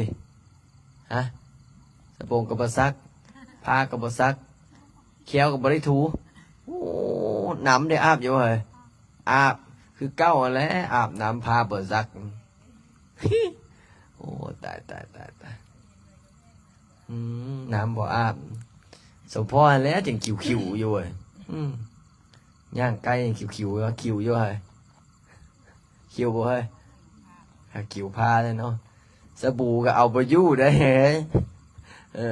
ຮະ ສະໂບງກໍບໍ່ສັກ ຜ້າກໍບໍ່ສັກ ແຂ້ວກໍບໍ່ໄດ້ຖູ. ໂອ້ ນ້ຳໄດ້ອາບຢູ່ເຮີ້ຍ? ອາບຄືເກົ່າຫັ້ນແຫຼະ ອາບນ້ຳພາບໍ່ຊັກ. ໂອ້ ຕາຍ ຕາຍ ຕາຍ ຕາຍ. ອືມ ນ້ຳບໍ່ອາບ ສົມພໍຫັ້ນແຫຼະຈຶ່ງຂິວໆຢູ່ເວີຍ. ອືມ ຍ່າງໃກ້ຍັງຂິວໆ ຂິວຢູ່ເຮີ້ຍ. ຂິວບໍ່ເຮີ້ຍ? ຂິວພາແລ້ວເນາະ. ສະບູກໍເອົາບໍ່ຢູ່ໄດ໋. ເອີ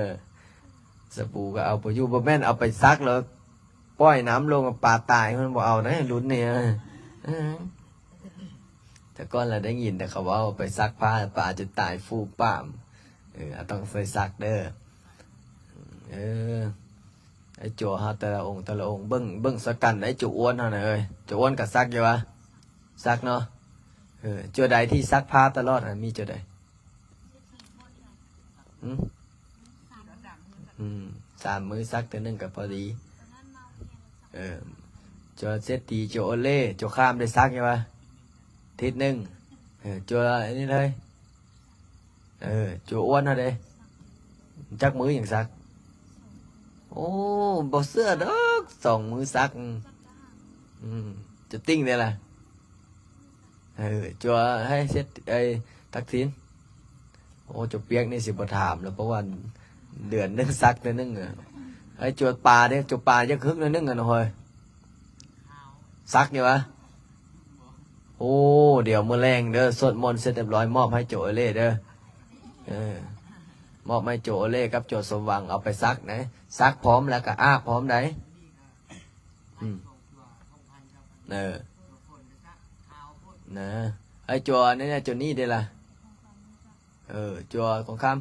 ສະບູກໍເອົາບໍ່ຢູ່ ບໍ່ແມ່ນເອົາໄປຊັກແລ້ວປ່ອຍນ້ຳລົງ ປາຕາຍ ມັນບໍ່ເອົາໄດ໋ລຸ້ນນີ້. ເອີ ແຕ່ກ່ອນລະໄດ້ຍິນແຕ່ເຂົາເວົ້າໄປຊັກຜ້າ ປາຈະຕາຍຟູປາມ. ເອີ ຕ້ອງໃສ່ຊັກເດີ. ເອີ ໄອ້ຈົວເຮົາແຕ່ລະອົງ ແຕ່ລະອົງ ເບິ່ງ ເບິ່ງຊະກັນ ໄອ້ຈົວອ້ວນເຮົານະເອີຍ. ຈົວອ້ວນກໍຊັກຢູ່ຫວາ? ຊັກເນາະ. ເອີ ຈົວໃດທີ່ຊັກຜ້າຕະຫຼອດ ອະ ມີຈົວໃດ? ຫື? ອືມ ສາມມື້ຊັກເທື່ອໜຶ່ງກໍພໍດີ. ເອີ ຈົວເສດຕີ ຈົວໂອເລ ຈົວຄາມໄດ້ຊັກຢູ່ຫວາ? ທິດໜຶ່ງ. ເອີ ຈົວອັນນີ້ເລີຍ. ເອີ ຈົວອ້ວນເຮົາເດ້ ຈັກມື້ຈັ່ງຊັກ? ໂອ້ ບໍ່ເຊື່ອດອກ ສອງມື້ຊັກ. ອືມ ອືມ ຈົວຕິ່ງເດ້ລະ? ເອີ ຈົວໃຫ້ເສັດ ໄອ້ທັກສິນ. ໂອ້ ຈົວປຽກນີ້ຊິບໍ່ຖາມແລ້ວ ເພາະວ່າເດືອນໜຶ່ງຊັກເທື່ອໜຶ່ງ. ເອີ ຈົວປາເດ້ ຈົວປາຢາກຮຶກໜ້ອຍໜຶ່ງຫັ້ນເຮີ້ຍ. ຊັກຢູ່ຫວາ? ໂອ້ ດຽວມື້ແລງເດີ ສວດມົນເສັດຮຽບຮ້ອຍ ມອບໃຫ້ໂຈເອເລ່ເດີ. ເອີ ມອບໃຫ້ໂຈເອເລ່ກັບໂຈສົມຫວັງ ເອົາໄປຊັກນະ ຊັກພ້ອມແລ້ວກໍອາບພ້ອມໃດ໋. ອືມ ເອີ ນະ ໄອ້ໂຈນີ້ ໂຈນີ້ເດ້ລະ? ເອີ ຈົວກອງຄຳ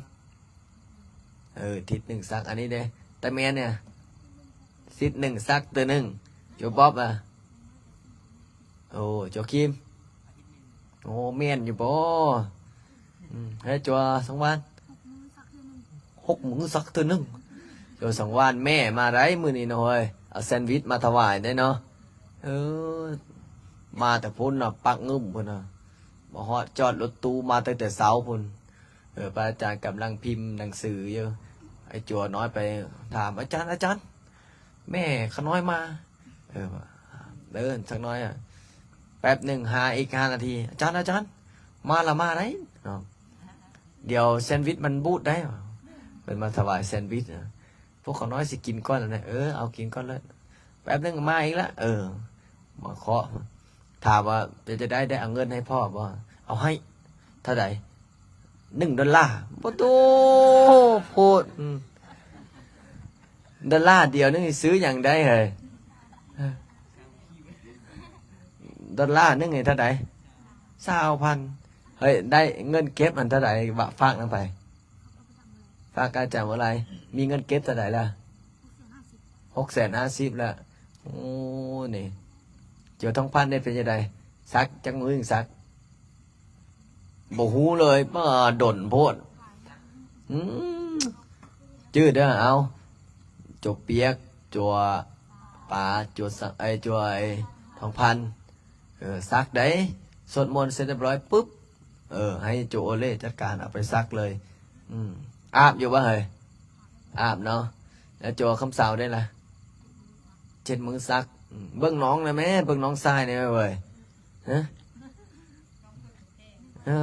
ເອີ ທິດໜຶ່ງຊັກ. ອັນນີ້ເດ້ ຕາແມນເນຍ ທິດໜຶ່ງຊັກເທື່ອໜຶ່ງ. ຈົວບອບອະ ໂອ້ ຈົວຄີມ ໂອ້ ແມ່ນຢູ່ບໍ່? ອືມ ໃຫ້ຈົວສັງວານ ຫົກມື້ຊັກເທື່ອໜຶ່ງ. ຈົວສັງວານແມ່ມາໄດ໋ມື້ນີ້ເນາະເຮີ້ຍ ເອົາແຊນວິດມາຖວາຍໄດ໋ເນາະ. ເອີ ມາແຕ່ພຸ້ນນະ ປາກງຶ້ມພຸ້ນນະ ມາຮອດຈອດລົດຕູ້ມາຕັ້ງແຕ່ເຊົ້າພຸ້ນ. ເອີ ພະອາຈານກຳລັງພິມໜັງສືຢູ່ ໄອ້ຈົວນ້ອຍໄປຖາມ ອາຈານ ອາຈານ ແມ່ຂ້ານ້ອຍມາ. ເອີ ເດີນສັກໜ້ອຍ ແປັບໜຶ່ງ ຫາອີກຫ້ານາທີ ອາຈານ ອາຈານ ມາລະມາໄດ໋ເນາະ ດຽວແຊນວິດມັນບູດໄດ໋. ເພິ່ນມາຖວາຍແຊນວິດ ພວກຂ້ານ້ອຍຊິກິນກ່ອນແລ້ວນະ. ເອີ ເອົາກິນກ່ອນເລີຍ ແປັບໜຶ່ງມາອີກລະ. ເອີ ມາເຄາະ ຖາມວ່າເປັນຈັ່ງໃດ ໄດ້ເອົາເງິນໃຫ້ພໍ່ບໍ່? ເອົາໃຫ້. ເທົ່າໃດ? ໜຶ່ງໂດລາ. ໂອ້ໂຕ ໂພດ ອືມ ໂດລາດຽວໜຶ່ງຊິຊື້ຫຍັງໄດ້ເຮີ້ຍ? ໂດລາໜຶ່ງນີ້ເທົ່າໃດ? ຊາວພັນ. ເຮີ້ຍ ໄດ້ເງິນເກັບຫັ້ນເທົ່າໃດ? ຝາກນຳໃຜ? ຝາກອາຈານບໍ່ຫຼາຍ. ມີເງິນເກັບເທົ່າໃດລະ? ຫົກແສນຫ້າສິບລະ. ໂອ້ ນີ້ ເຈົ້າທອງພັນໄດ້ເປັນຈັ່ງໃດ? ສັກຈັກມື້ສັກ? ບໍ່ຮູ້ເລີຍ ປ້າ ດົນໂພດ. ອືມ ຈື່ເດີ ເອົາ ຈົວປຽກ ຈົວປາ ຈົວສະ ໄອ້ ຈົວໄອ້ທອງພັນ ເອີ ສັກໄດ໋. ສວດມົນເສັດຮຽບຮ້ອຍປຶບ ເອີ ໃຫ້ໂຈໂອເລ່ຈັດການເອົາໄປສັກເລີຍ. ອືມ ອາບຢູ່ບໍ່ເຮີ້ຍ? ອາບເນາະ. ແລ້ວໂຈຄຳເຊົາໄດ້ລະ? ເຈັດມື້ສັກ. ອືມ ເບິ່ງນ້ອງແດ່ແມ່ ເບິ່ງນ້ອງຊາຍແດ່ເວີຍ. ຮະ? ເອີ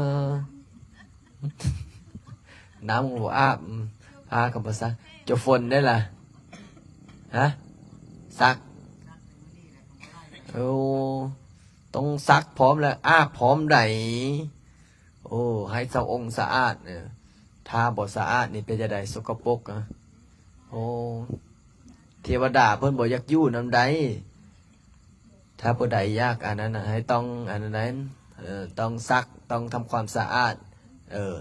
ນ້ຳກໍບໍ່ອາບ ອືມ ຜ້າກໍບໍ່ຊັກ. ໂຈຝົນໄດ້ລະ? ຮະ? ຊັກ. ໂອ້ ຕ້ອງຊັກພ້ອມ ແລະ ອາບພ້ອມໃດ໋. ໂອ້ ໃຫ້ສະອົງສະອາດ. ເອີ ຖ້າບໍ່ສະອາດນີ້ເປັນຈັ່ງໃດ? ສົກກະປົກ. ໂອ້ ເທວະດາເພິ່ນບໍ່ຢາກຢູ່ນຳໃດ໋. ຖ້າຜູ້ໃດຢາກອັນນັ້ນນະ ໃຫ້ຕ້ອງອັນນັ້ນໃດ໋ ເອີ ຕ້ອງຊັກ ຕ້ອງທຳຄວາມສະອາດ. ເອີ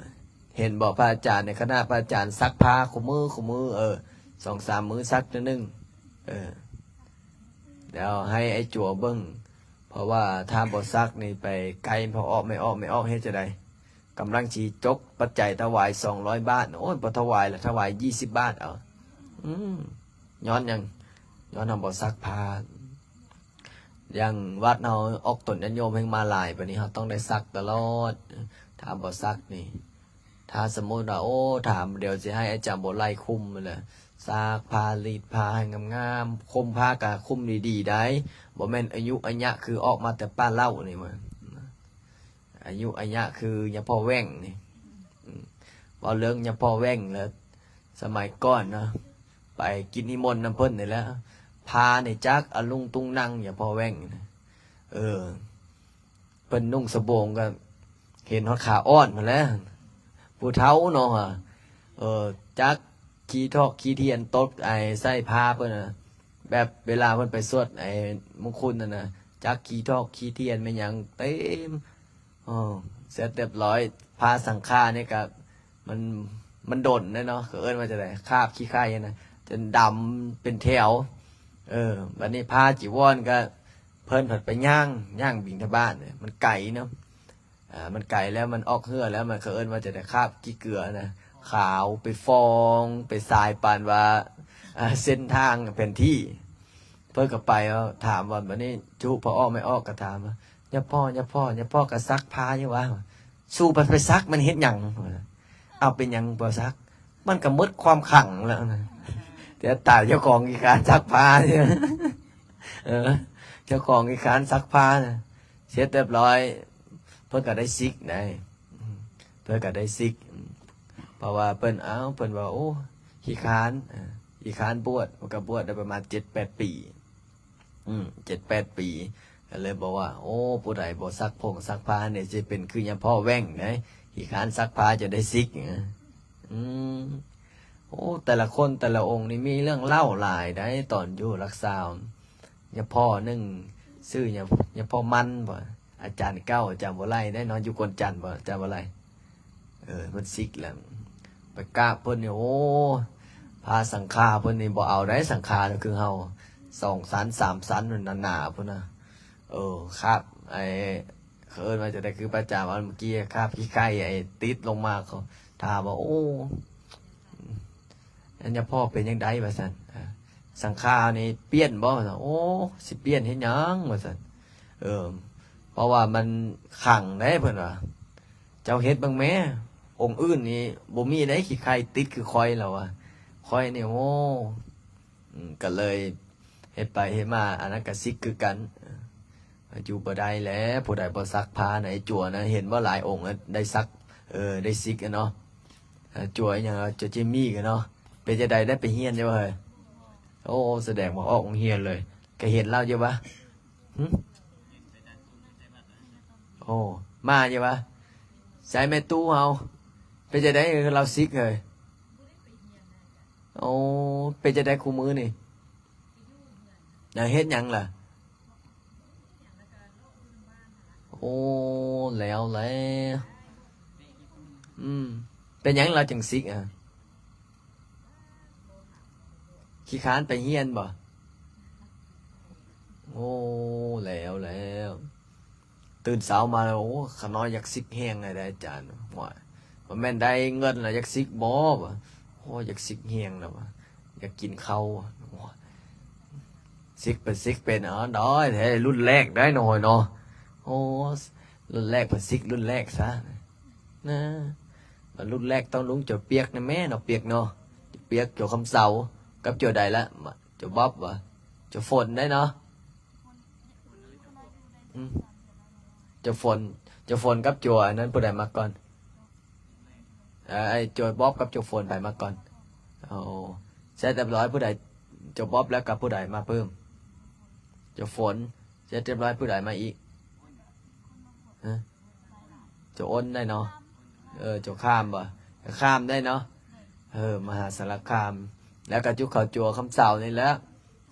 ເຫັນບໍ່ ພະອາຈານໃນຄະນະ ພະອາຈານຊັກຜ້າຄູ່ມື້ ຄູ່ມື້ ເອີ ສອງສາມມື້ຊັກເທື່ອໜຶ່ງ. ເອີ ແລ້ວໃຫ້ໄອ້ຈົວເບິ່ງ ເພາະວ່າຖ້າບໍ່ຊັກນີ້ໄປໃກ້ພໍ່ອອກແມ່ອອກ ແມ່ອອກເຮັດຈັ່ງໃດ? ກຳລັງຊິຈົກປັດໄຈຖວາຍສອງຮ້ອຍບາດ. ໂອ້ຍ ບໍ່ຖວາຍລະ ຖວາຍຊາວບາດເອົາ. ອືມ ຍ້ອນຫຍັງ? ຍ້ອນເຮົາບໍ່ຊັກຜ້າ. ຢ່າງວັດເຮົາອອກຕົນຍາດໂຍມແຮ່ງມາຫຼາຍ ບາດນີ້ເຮົາຕ້ອງໄດ້ຊັກຕະຫຼອດ. ຖ້າບໍ່ຊັກນີ້ ຖ້າສົມມຸດວ່າ ໂອ້ ຖາມ ດຽວຊິໃຫ້ອາຈານບົວໄລຄຸມຫັ້ນແຫຼະ. ສາກຜ້າ ລີດຜ້າໃຫ້ງາມໆ, ຄົມຜ້າກະຄຸມດີໆໄດ໋, ບໍ່ແມ່ນອາຍຸອາຍະຄືອອກມາແຕ່ປ່າເລົ້ານີ້. ອາຍຸອາຍະຄືຍາພໍ່ແວ່ງນີ້. ອືມ ເວົ້າເລື່ອງຍາພໍ່ແວ່ງແລ້ວ ສະໄໝກ່ອນເນາະ ໄປກິດນິມົນນຳເພິ່ນນີ້ແຫຼະ, ຜ້ານີ້ຈັກອະລຸງຕຸງນັງ ຍາພໍ່ແວ່ງນີ້. ເອີ ເພິ່ນນຸ່ງສະໂບງກໍເຫັນຮອດຂາອ່ອນພຸ້ນແຫຼະ ຜູ້ເຖົ້າເນາະ. ເອີ ຈັກຂີ້ຖອກຂີ້ທຽນຕົກໄອ້ໃສ່ຜ້າເພິ່ນນະ, ແບບເວລາເພິ່ນໄປສວດໄອ້ມຸງຄຸນນັ້ນນະ, ຈັກຂີ້ຖອກຂີ້ທຽນແມ່ນຫຍັງເຕັມ. ໂອ້ ເສັດຮຽບຮ້ອຍ ຜ້າສັງຂານີ້ກໍ ມັນ ມັນດົນແລ້ວເນາະ, ເຂົາເອີ້ນວ່າຈັ່ງໃດ ຄາບຂີ້ໄຂ່ນະ ຈົນດຳເປັນແຖວ. ເອີ ບັດນີ້ຜ້າຈີວອນກໍ ເພິ່ນພັດໄປຍ່າງ ຍ່າງບິນທະບາດ ມັນໄກເນາະ. ອ່າ ມັນໄກແລ້ວ ມັນອອກເຫື່ອແລ້ວ ມັນ ເຂົາເອີ້ນວ່າຈັ່ງໃດ ຄາບຂີ້ເກືອນະ ຂາວໄປຟອງໄປຊາຍປານວ່າ ອ່າ ເສັ້ນທາງແຜນທີ່. ເພິ່ນກໍໄປ ເອົາ ຖາມວ່າ ບັດນີ້ຈະຮູ້ພໍ່ອອກແມ່ອອກ ກໍຖາມວ່າ ຍາພໍ່ ຍາພໍ່ ຍາພໍ່ກໍຊັກຜ້າຢູ່ຫວາ? ສູໄປ ໄປຊັກມັນເຮັດຫຍັງ? ເອົາ ເປັນຫຍັງບໍ່ຊັກ? ມັນກໍໝົດຄວາມຄັງແລ້ວນະ. ແຕ່ຕາຍເຈົ້າຂອງຂີ້ຄ້ານຊັກຜ້າ. ເອີ ເຈົ້າຂອງຂີ້ຄ້ານຊັກຜ້ານະ. ເສັດຮຽບຮ້ອຍ ເພິ່ນກໍໄດ້ສິກໄດ໋ ເພິ່ນກໍໄດ້ສິກ. ເພາະວ່າເພິ່ນ ເອົ້າ ເພິ່ນວ່າ ໂອ້ ຂີ້ຄ້ານ ຂີ້ຄ້ານບວດ. ເພິ່ນກໍບວດໄດ້ປະມານເຈັດແປດປີ. ອືມ ເຈັດແປດປີ ກໍເລີຍບອກວ່າ ໂອ້ ຜູ້ໃດບໍ່ຊັກຜົງຊັກຜ້ານີ້ ຊິເປັນຄືຍາພໍ່ແວ່ງໄດ໋, ຂີ້ຄ້ານຊັກຜ້າຈະໄດ້ສິກ. ອືມ ໂອ້ ແຕ່ລະຄົນແຕ່ລະອົງນີ້ມີເລື່ອງເລົ່າຫຼາຍໄດ໋ ຕອນຢູ່ລັກຊາວ. ຍາພໍ່ໜຶ່ງ ຊື່ຍາ ຍາພໍ່ມັນບໍ ອາຈານເກົ່າ ອາຈານບໍ່ໄຫຼໄດ໋ເນາະ ຢູ່ກວນຈັນບໍ ອາຈານບໍ່ໄຫຼ. ເອີ ເພິ່ນສິກແລ້ວ ໄປກາບເພິ່ນນີ້ ໂອ້ ຜ້າສັງຂາເພິ່ນນີ້ບໍ່ເອົາໄດ໋ ສັງຂາຄືເຮົາ ສອງຊັ້ນສາມຊັ້ນໜາໆພຸ້ນນະ. ເອີ ຄາບໄອ້ ເຂົາເອີ້ນວ່າຈັ່ງໃດ ຄືພະອາຈານເວົ້າເມື່ອກີ້ ຄາບຂີ້ໄຂ່ໄອ້ຕິດລົງມາ. ເຂົາຖາມວ່າ ໂອ້ ອັນຍາພໍ່ເປັນຈັ່ງໃດວ່າຊັ້ນ ອາ ສັງຂານີ້ປ່ຽນບໍ່? ວ່າຊັ້ນ. ໂອ້ ຊິປ່ຽນເຮັດຫຍັງວ່າຊັ້ນ. ເອີ ເພາະວ່າມັນຂັງໄດ໋ ເພິ່ນວ່າ ເຈົ້າເຮັດເບິ່ງແມ້ ອົງອື່ນນີ້ບໍ່ມີໄດ໋ ຂີ້ໄຂ່ຕິດຄືຂ້ອຍ ລາວວ່າ. ຂ້ອຍນີ້ ໂອ້ ອືມ ກໍເລີຍເຮັດໄປເຮັດມາ ອັນນັ້ນກໍສິກຄືກັນ. ເອີ ຢູ່ບໍ່ໄດ້ແຫຼະ ຜູ້ໃດບໍ່ຊັກຜ້ານະ ໄອ້ຈົວນະ ເຫັນບໍ່ຫຼາຍອົງໄດ້ສັກ ເອີ ໄດ້ສິກເນາະ. ເອີ ຈົວອີ່ຫຍັງ ຈົວຈິມມີ້ກັນເນາະ. ເປັນຈັ່ງໃດ ໄດ້ໄປຮຽນຢູ່ບໍ່ເຮີ້ຍ? ໂອ້ ສະແດງວ່າອອກໂຮງຮຽນເລີຍ. ກໍເຫັນລາວຢູ່ຫວາ? ຫຶ? ໂອ້ ມາຢູ່ຫວາ? ໃສແມ່ຕູ້ເຮົາ ເປັນຈັ່ງໃດ ລາວສິກເຮີ້ຍ? ໂອ້ ເປັນຈັ່ງໃດຄູ່ມື້ນີ້ ນາເຮັດຫຍັງລະ? ໂອ້ ແລ້ວແຫຼະ. ອືມ ເປັນຫຍັງລາວຈຶ່ງສິກອະ? ຂີ້ຄ້ານໄປຮຽນບໍ? ໂອ້ ແລ້ວແລ້ວ. ຕື່ນເຊົ້າມາແລ້ວ ໂອ້ ຂະນ້ອຍຢາກສິກແຮງແລ້ວເດ້ອາຈານ. ໂອ້ຍ ບໍ່ແມ່ນໄດ້ເງິນແລ້ວຢາກສິກບໍ? ໂອ້ ຢາກສິກແຮງແລ້ວວ່າ ຢາກກິນເຂົ້າ. ໂອ້ຍ ສິກເປັນ ສິກເປັນ ເອົາ ໄດ້ແທ້ ລຸ້ນແລກໄດ້ນ້ອຍເນາະ. ໂອ້ ລຸ້ນແລກເພິ່ນສິກລຸ້ນແລກຊະນະ. ລຸ້ນແລກຕ້ອງລຸງຈົວປຽກນະແມ່ເນາະ ປຽກເນາະ ປຽກ ຈົວຄຳເຊົາ ກັບຈົວໃດລະ? ຈົວບອບຫວາ? ຈົວຝົນໄດ້ເນາະ. ອືມ ຈົວຝົນ ຈົວຝົນກັບຈົວອັນນັ້ນຜູ້ໃດມາກ່ອນ? ເອີ ໄອ້ຈົວບອບກັບຈົວຝົນໃຜມາກ່ອນ? ໂອ້ ເສັດຮຽບຮ້ອຍ ຜູ້ໃດ ຈົວບອບແລ້ວກັບຜູ້ໃດມາເພີ່ມ? ຈົວຝົນ ເສັດຮຽບຮ້ອຍ ຜູ້ໃດມາອີກ? ຮະ? ໂຈໂອນໄດ້ເນາະ. ເອີ ໂຈຄາມບໍ່? ຄາມໄດ້ເນາະ. ເອີ ມະຫາສາລະຄາມ ແລ້ວກໍຈຸເຂົ້າຈົວຄຳເຊົານີ້ແຫຼະ.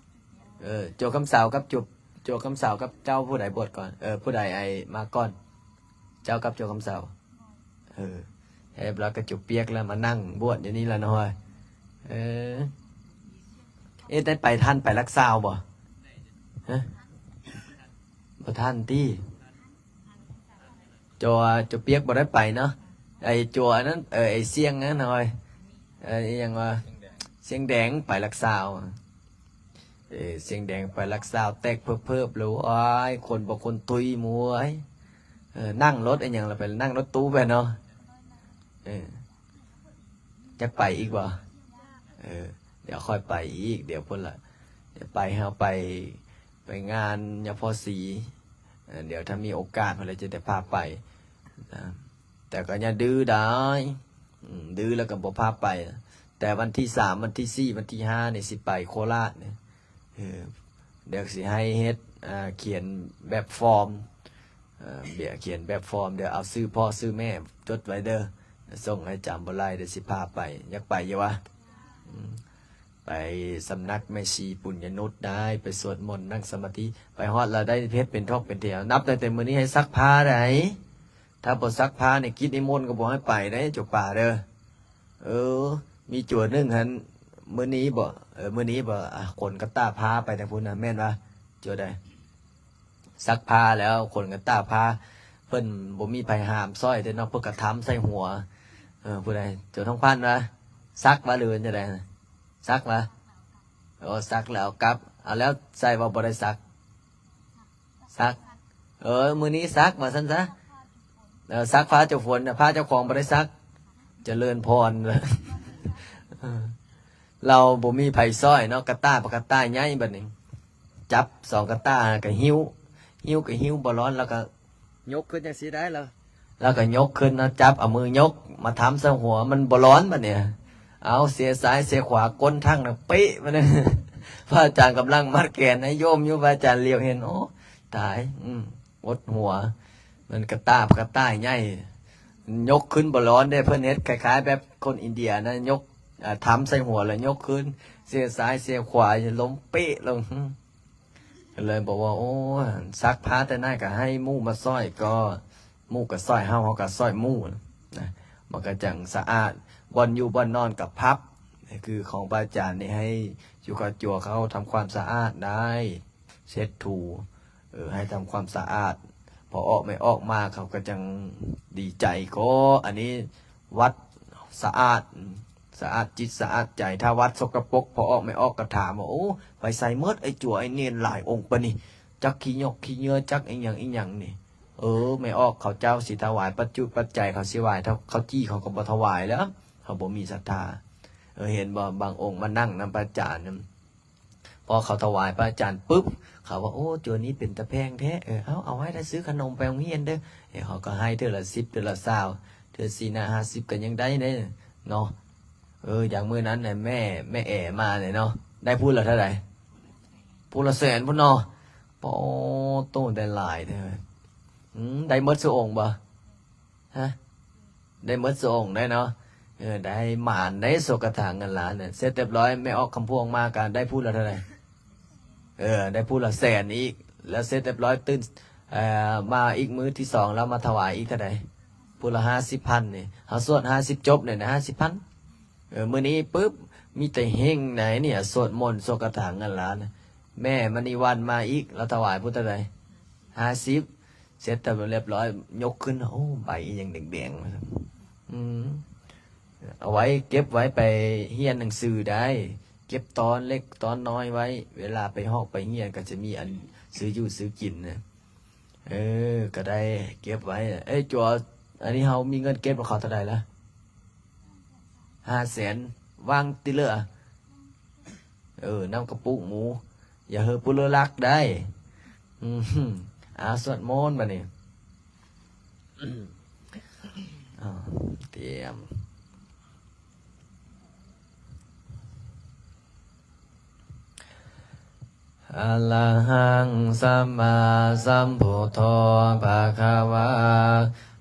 ເອີ ຈົວຄຳເຊົາກັບ ຈົວ ຈົວຄຳເຊົາກັບເຈົ້າຜູ້ໃດບວດກ່ອນ? ເອີ ຜູ້ໃດໄອ້ມາກ່ອນ? ເຈົ້າກັບຈົວຄຳເຊົາ. ເອີ ຮຽບຮ້ອຍກໍຈຸປຽກແລ້ວ ມານັ່ງບວດຢູ່ນີ້ລະເນາະ. ເອີ ເອ ໄດ້ໄປ ທັນໄປລັກຊາວບໍ່? ຮະ? ບໍ່ທັນຕິ? ຈົວ ຈົວປຽກບໍ່ໄດ້ໄປເນາະ. ໄອ້ຈົວອັນນັ້ນ ເອີ ໄອ້ຊຽງນັ້ນເນາະ ເອີ ອີ່ຫຍັງວະ ຊຽງແດງໄປລັກຊາວ. ເອີ ຊຽງແດງໄປລັກຊາວແຕກເພີບໆ ແລ້ວ ໂອ້ຍ ຄົນບໍ່ຄົນຕຸຍໝູ່ເອີຍ. ເອີ ນັ່ງລົດອີ່ຫຍັງລະ ໄປນັ່ງລົດຕູ້ໄປເນາະ. ເອີ ຢາກໄປອີກບໍ່? ເອີ ໄປ ດຽວຄ່ອຍໄປອີກ ດຽວພຸ້ນລະ ດຽວໄປ ເຮົາໄປ ໄປງານຍາພໍ່ສີ ເອີ ດຽວຖ້າມີໂອກາດພຸ້ນລະຈະໄດ້ພາໄປນະ ແຕ່ກໍຢ່າດື້ດາຍ ອືມ ດື້ແລ້ວກໍບໍ່ພາໄປ ແຕ່ວັນທີສາມ ວັນທີສີ່ ວັນທີຫ້ານີ້ຊິໄປໂຄລາດນີ້ ເອີ ດຽວຊິໃຫ້ເຮັດ ອ່າ ຂຽນແບບຟອມ ເອີ ເບຍຂຽນແບບຟອມ ດຽວເອົາຊື່ພໍ່ຊື່ແມ່ຈົດໄວ້ເດີ ສົ່ງໃຫ້ຈຳບໍ່ໄລ່ ດຽວຊິພາໄປ ຢາກໄປຢູ່ວະ ອືມ ໄປສຳນັກແມ່ຊີປຸນຍະນຸດໄດ້ ໄປສວດມົນ ນັ່ງສະມາທິ ໄປຮອດລະໄດ້ເຮັດເປັນທອກເປັນແຖວ ນັບຕັ້ງແຕ່ມື້ນີ້ໃຫ້ຊັກຜ້າໄດ໋ ຖ້າບໍ່ຊັກຜ້ານີ້ກິດນິມົນກໍບໍ່ໃຫ້ໄປເດ້ ເຈົ້າປ່າເດີ ເອີ ມີຈົວໜຶ່ງຫັ້ນ ມື້ນີ້ບໍ່ ເອີ ມື້ນີ້ບໍ່ ອ່າ ຂົນກະຕ່າຜ້າໄປທາງພຸ້ນນະ ແມ່ນບໍ່ ຈົວໃດ ຊັກຜ້າແລ້ວຂົນກະຕ່າຜ້າ ເພິ່ນບໍ່ມີໃຜຫາມຊ່ອຍເດ້ເນາະ ເພິ່ນກະທຳໃສ່ຫົວ ເອີ ຜູ້ໃດ ຈົວທອງພັນວະ ຊັກວະ ຫຼືວ່າຈັ່ງໃດ ຊັກວະ ໂອ້ ຊັກແລ້ວກັບ ເອົາ ແລ້ວໃສ່ວ່າບໍ່ໄດ້ຊັກ ຊັກ ເອີ ມື້ນີ້ຊັກວ່າຊັ້ນຊະ ເອີ ຊັກຜ້າເຈົ້າຝົນນະ ຜ້າເຈົ້າຂອງບໍ່ໄດ້ຊັກ ຈະເລີນພອນ ເອີ ລາວບໍ່ມີໃຜຊ່ອຍເນາະ ກະຕ່າ ປາກກະຕ່າໃຫຍ່ບັດນີ້ ຈັບສອງກະຕ່າ ກະຫິ້ວ ຫິ້ວກະຫິ້ວບໍ່ລອນ ແລ້ວກະຍົກຂຶ້ນຈັ່ງຊີ້ໄດ້ລະ ແລ້ວກະຍົກຂຶ້ນເນາະ ຈັບເອົາມືຍົກມາທຳໃສ່ຫົວ ມັນບໍ່ລອນບັດນີ້ ເອົາເຊຊ້າຍເຊຂວາ ກົ້ນທັງນະເປະ ບັດນີ້ ພະອາຈານກຳລັງມັດແຂນໃຫ້ໂຍມຢູ່ ພະອາຈານຫຼຽວເຫັນ ໂອ້ ຕາຍ ອືມ ອົດຫົວ ມັນກະຕ່າ ກະຕ່າໃຫຍ່ ຍົກຂຶ້ນບໍ່ລອນເດ້ ເພິ່ນເຮັດຄ້າຍໆແບບຄົນອິນເດຍນະ ຍົກ ອ່າ ທຳໃສ່ຫົວແລ້ວຍົກຂຶ້ນ ເຊຊ້າຍເຊຂວາ ລົ້ມເປະລົງ ກໍເລີຍບອກວ່າ ໂອ້ ຊັກຜ້າແຕ່ນັ້ນກໍໃຫ້ໝູ່ມາຊ່ອຍ ກໍໝູ່ກໍຊ່ອຍເຮົາ ເຮົາກໍຊ່ອຍໝູ່ນະ ມັນກໍຈັ່ງສະອາດ ບ່ອນຢູ່ບ່ອນນອນກໍພັບ ຄືຂອງພະອາຈານນີ້ ໃຫ້ຢູ່ກັບຈົວເຂົາທຳຄວາມສະອາດໄດ້ ເຊັດຖູ ເອີ ໃຫ້ທຳຄວາມສະອາດ ພໍອອກແມ່ອອກມາເຂົາກໍຈັ່ງດີໃຈ ກໍອັນນີ້ວັດສະອາດ ສະອາດຈິດສະອາດໃຈ ຖ້າວັດສົກກະປົກ ພໍອອກແມ່ອອກກໍຖາມວ່າ ໂອ້ ໄປໃສໝົດ ໄອ້ຈົວໄອ້ເນນຫຼາຍອົງປານນີ້ ຈັກຂີ້ຫຍົກຂີ້ເຫຍື້ອ ຈັກອີ່ຫຍັງອີ່ຫຍັງນີ້ ເອີ ແມ່ອອກເຂົາເຈົ້າຊິຖວາຍປັດຈຸປັດໄຈ ເຂົາຊິຖວາຍເຂົ້າຈີ່ ເຂົາກໍບໍ່ຖວາຍແລ້ວ ເຂົາບໍ່ມີສັດທາ ເອີ ເຫັນບໍ່ ບາງອົງມານັ່ງນຳພະອາຈານ ພໍເຂົາຖວາຍພະອາຈານປຶບ ເຂົາວ່າ ໂອ້ ຈົວນີ້ເປັນຕາແພງແທ້ ເອີ ເອົາ ເອົາໄວ້ ໄດ້ຊື້ຂະໜົມໄປໂຮງຮຽນເດີ ເອີ ເຂົາກໍໃຫ້ເທື່ອລະສິບ ເທື່ອລະຊາວ ເທື່ອສີ່ຫ້າສິບກໍຍັງໄດ້ເດ້ເນາະ ເອີ ຢ່າງມື້ນັ້ນນະ ແມ່ ແມ່ແອມານີ້ເນາະ ໄດ້ຜູ້ລະເທົ່າໃດ ຜູ້ລະແສນພຸ້ນເນາະ ປາໂຕ ໄດ້ຫຼາຍແທ້ ອືມ ໄດ້ໝົດສູ່ອົງບໍ່? ຮະ ໄດ້ໝົດສູ່ອົງໄດ້ເນາະ ເອີ ໄດ້ໝານໄດ້ໂຊກະຖາເງິນລ້ານນະ ເສັດຮຽບຮ້ອຍ ແມ່ອອກຄຳພວງມາກໍໄດ້ຜູ້ລະເທົ່າໃດ? ເອີ ໄດ້ຜູ້ລະແສນອີກ ແລ້ວເສັດຮຽບຮ້ອຍຕື່ນ ເອີ ມາອີກມື້ທີສອງ ລາວມາຖວາຍອີກເທົ່າໃດ? ຜູ້ລະຫ້າສິບພັນນີ້ ເຮົາສວດຫ້າສິບຈົບນີ້ນະ ຫ້າສິບພັນ ເອີ ມື້ນີ້ປຶບ ມີແຕ່ເຮັງໃດນີ້ ສວດມົນໂຊກະຖາເງິນລ້ານນະ ແມ່ມະນີວັນມາອີກ ລາວຖວາຍຜູ້ເທົ່າໃດ? ຫ້າສິບ ເສັດແລ້ວຮຽບຮ້ອຍ ຍົກຂຶ້ນ ໂອ້ ໃບອີ່ຫຍັງແດງໆ ວ່າຊັ້ນ ອືມ ເອົາໄວ້ເກັບໄວ້ໄປຮຽນໜັງສືໄດ້ ເກັບຕອນເລັກຕອນນ້ອຍໄວ້ ເວລາໄປຮອກໄປຮຽນກໍຈະມີອັນຊື້ຢູ່ຊື້ກິນນະ ເອີ ກໍໄດ້ເກັບໄວ້ ເອີ ຈົວ ອັນນີ້ເຮົາມີເງິນເກັບນຳເຂົາເທົ່າໃດລະ? ຫ້າແສນ ວາງຕິເລີ ເອີ ນຳກະປຸກໝູ ຢ່າເຮີປຸເລີລັກໄດ້ ອືມ ອາ ສວດມົນບາດນີ້ ອາ ຕຽມ ອະລະຫັງ ສຳມາສຳພຸດໂທ ພະຄະວາ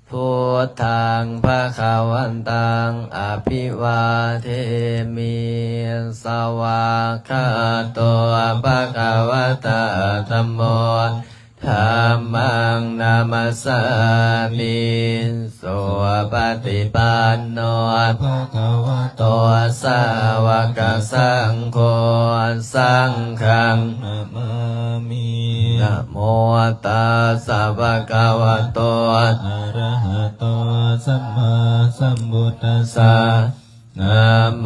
ພຸດທັງ ພະຄະວັນຕັງ ອະພິວາເທມິ ສະວາກຂາໂຕ ພະຄະວະຕາ ທຳໂມ ທຳມັງ ນະມັດສາມິ ສຸປະຕິປັນໂນ ພະຄະວະໂຕ ສາວະກະສັງໂຄ ສັງຄັງ ນະມາມິ ນະໂມຕັດສະ ພະຄະວະໂຕ ອະລະຫະໂຕ ສຳມາສຳພຸດທັດສະ ນະໂມ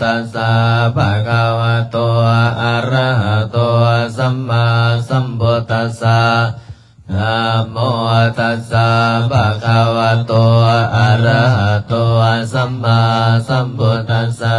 ຕັດສະ ພະຄະວະໂຕ ອະລະຫະໂຕ ສຳມາສຳພຸດທັດສະ ນະໂມຕັດສະ ພະຄະວະໂຕ ອະລະຫະໂຕ ສຳມາສຳພຸດທັດສະ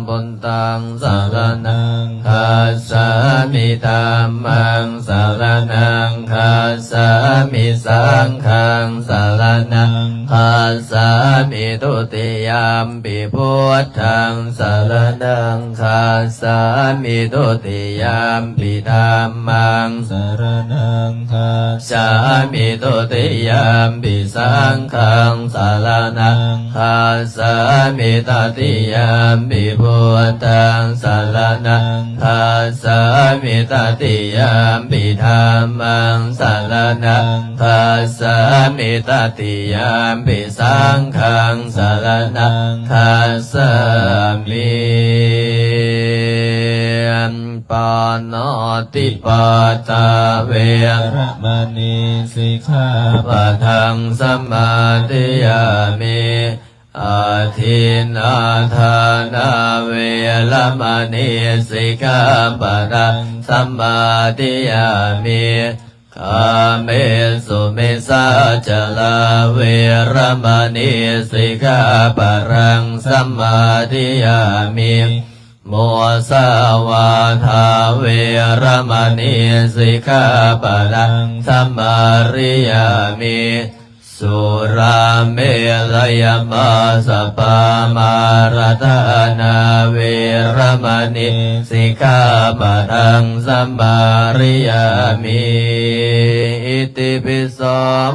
ບຸນຕາ ສະລະນັງຄັດສາມິ ທຳມັງສະລະນັງຄັດສາມິ ສັງຄັງສະລະນັງຄັດສາມິ ທຸຕິຍຳປິພຸດທັງສະລະນັງຄັດສາມິ ທຸຕິຍຳປິທຳມັງສະລະນັງຄັດສາມິ ທຸຕິຍຳປິສັງຄັງສະລະນັງ ຄັດສາມິ ຕະຕິຍຳປິພຸດທັງສະລະນັງຄັດສາມິ ຕະຕິຍຳປິທຳມັງສະລະນັງຄັດສາມິ ຕະຕິຍຳປິສັງຄັງສະລະນັງຄັດສາມິ. ປານາຕິປາຕາເວລະມະນີ ສິກຂາປະທັງສະມາທິຍາມິ. ອາທິນນາທານາເວລະມະນີ ສິກຂາປະທັງສະມາທິຍາມິ. ກາເມສຸມິດສາຈາລາເວລະມະນີ ສິກຂາປະທັງສະມາທິຍາມິ. ມຸສາວາທາເວລະມະນີ ສິກຂາປະທັງສະມາທິຍາມິ. ສຸລາເມລະຍະມາສະປາມາລະຖານາເວລະມະນີ ສິກຂາປະທັງສະມາທິຍາມິ. ອິຕິປິ ໂສ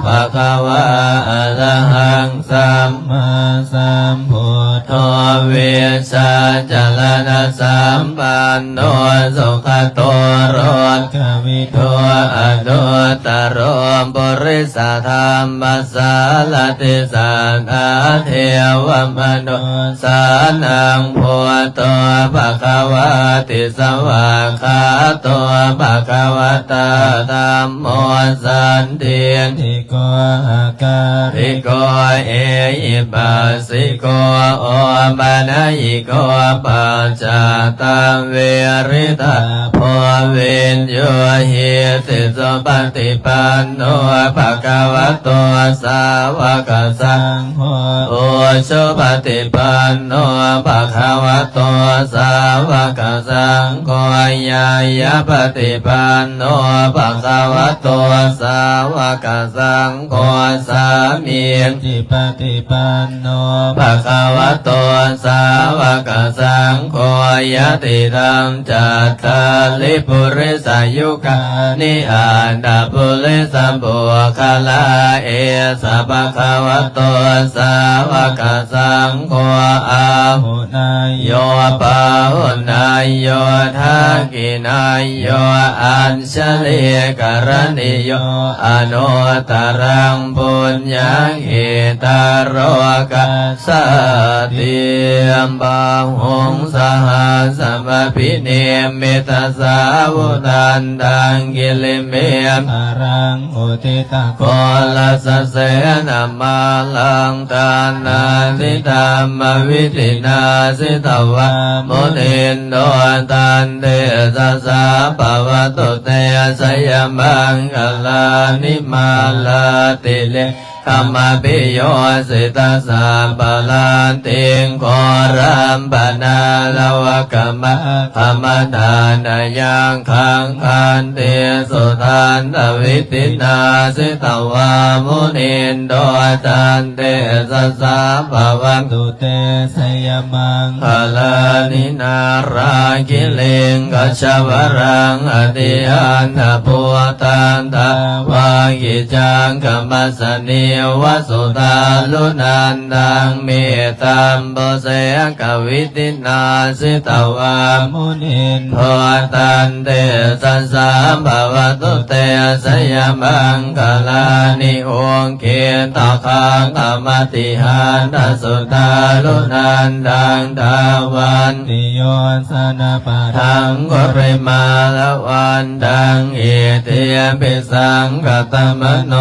ພະຄະວາ ອະລະຫັງ ສຳມາສຳພຸດໂທ ວິຊາຈະລະນະສຳປັນໂນ ສຸຂະໂຕ ໂລກະວິທູ ອະນຸດຕະໂລ ປຸລິສະທຳມະສາລະຖິ ສັດຖາເທວະມະນຸ ສານັງ ພຸດໂທ ພະຄະວາຕິ ສະຫວາກຂາໂຕ ພະຄະວະຕາ ທຳໂມ ສັນທິ ທິໂກ ອາກາລິໂກ ເອຫິປັດສິໂກ ໂອປະນະຍິໂກ ປັດຈັດຕະເວລິຕາໂພ ວິນຢູຫິຕິ ສຸປະຕິປັນໂນ ພະຄະວະໂຕ ສາວະກະສັງ ໂອ ອຸຈຸປະຕິປັນໂນ ພະຄະວະໂຕ ສາວະກະສັງໂຄ ຍາຍາປະຕິປັນໂນ ພະຄະວະໂຕ ສາວະກະສັງໂຄ ສາມີຈິປະຕິປັນໂນ ພະຄະວະໂຕ ສາວະກະສັງໂຄ ຍະຕິທັງ ຈັດຕາລິ ປຸລິສະຍຸການິ ອັດຖະປຸລິສະປຸກຄະລາ ເອສະ ພະຄະວະໂຕ ສາວະກະສັງໂຄ ອາຫຸເນຍໂຍ ປາຫຸເນຍໂຍ ທັກຂິເນຍໂຍ ອັນຊະລີກະລະນີໂຍ ອະນຸດຕະລັງ ປຸນຍັງ ເອຕະໂລກັດສາຕິ ບາຫຸງ ສະຫັດສະມະພິນິມມິຕະສາວຸທັນຕັງ ກິລິເມຂະລັງ ອຸທິຕະໂຄລະສະເສນະມາລັງ ທານາທິທຳມະວິທິນາ ສິຕະວາມຸນິນໂດ ຕັນເຕຊະສາ ພະວະຕຸເຕ ຊະຍະມັງຄະລານິ ມາລາຕິເລ ຂະມະພິໂຍສິຕະສັບພະລາຕິງ ໂຄລັມປະນາລະວະກະມະຄະມະທານະຍັງຄັງ ຂັນຕິສຸທັນຕະວິທິນາ ສິຕະວາມຸນິນໂດ ຕັນເຕຊະສາ ພະວະຕຸເຕ ຊະຍະມັງຄະລານິ ນາລາກິລິງຄະຊະວະລັງ ອະຕິອັນທະພູຕັນ ທາວາກິຈັງຄະມະສະນີວະ ສຸຕາລຸນັນດັງ ເມຕຳໂບເສກະວິທິນາ ສິຕະວາມຸນິນໂດ ຕັນເຕຊະສາ ພະວະຕຸເຕ ຊະຍະມັງຄະລານິ ອຸກ ກິຕະຄັງຄະມະຕິຫັນທະ ສຸຕາລຸນັນດັງ ທາວັນຕິໂຍຊະນະປະທັງ ກຸລິມາລະວັນຕັງ ອິດທິພິສັງຄະຕະມະໂນ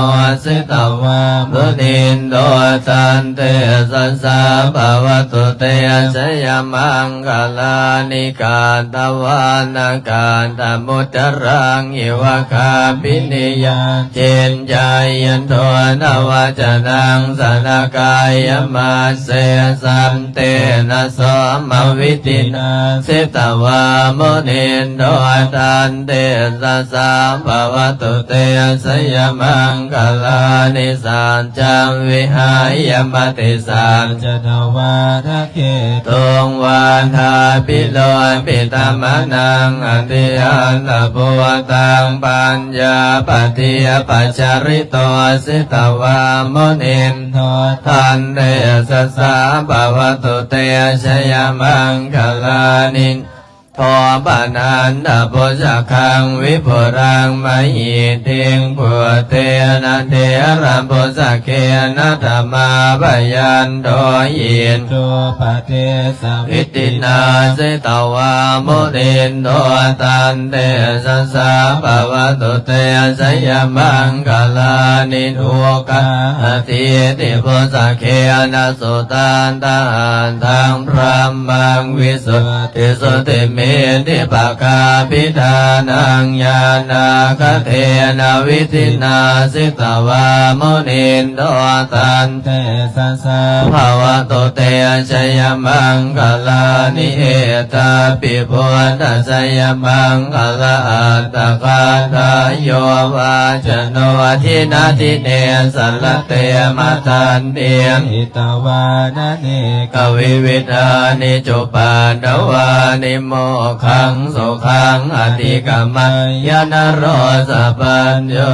ສິຕະວາ munindo taṃ tejasā bhavatu te jayamaṅgalāni. Katvāna kaṭṭhamudaraṃ iva gabbhinīyā ciñcāya duṭṭhavacanaṃ janakāyamajjhe santena somavidhinā jitavā munindo taṃ tejasā bhavatu te jayamaṅgalāni. Saccaṃ vihāya matisaccakavādaketuṃ vādābhiropitamanaṃ atiandhabhūtaṃ paññāpadīpajalito jitavā munindo taṃ tejasā bhavatu te jayamaṅgalāni. Nandopanandabhujagaṃ vibudhaṃ mahiddhiṃ puttena therabhujagena damāpayanto iddhūpadesavidhinā jitavā munindo taṃ tejasā bhavatu te jayamaṅgalāni. Duggāhadiṭṭhibhujagena sudaṭṭhahatthaṃ brahmaṃ visuddhijutimiddhibakābhidhānaṃ ñāṇāgadena vidhinā jitavā munindo taṃ tejasā bhavatu te jayamaṅgalāni. Etāpi buddhajayamaṅgalaaṭṭhagāthā yo vācano dinadine sarate matandī hitvānanekavividhāni cupaddavāni mokkhaṃ sukhaṃ adhigameyya naro sapañño.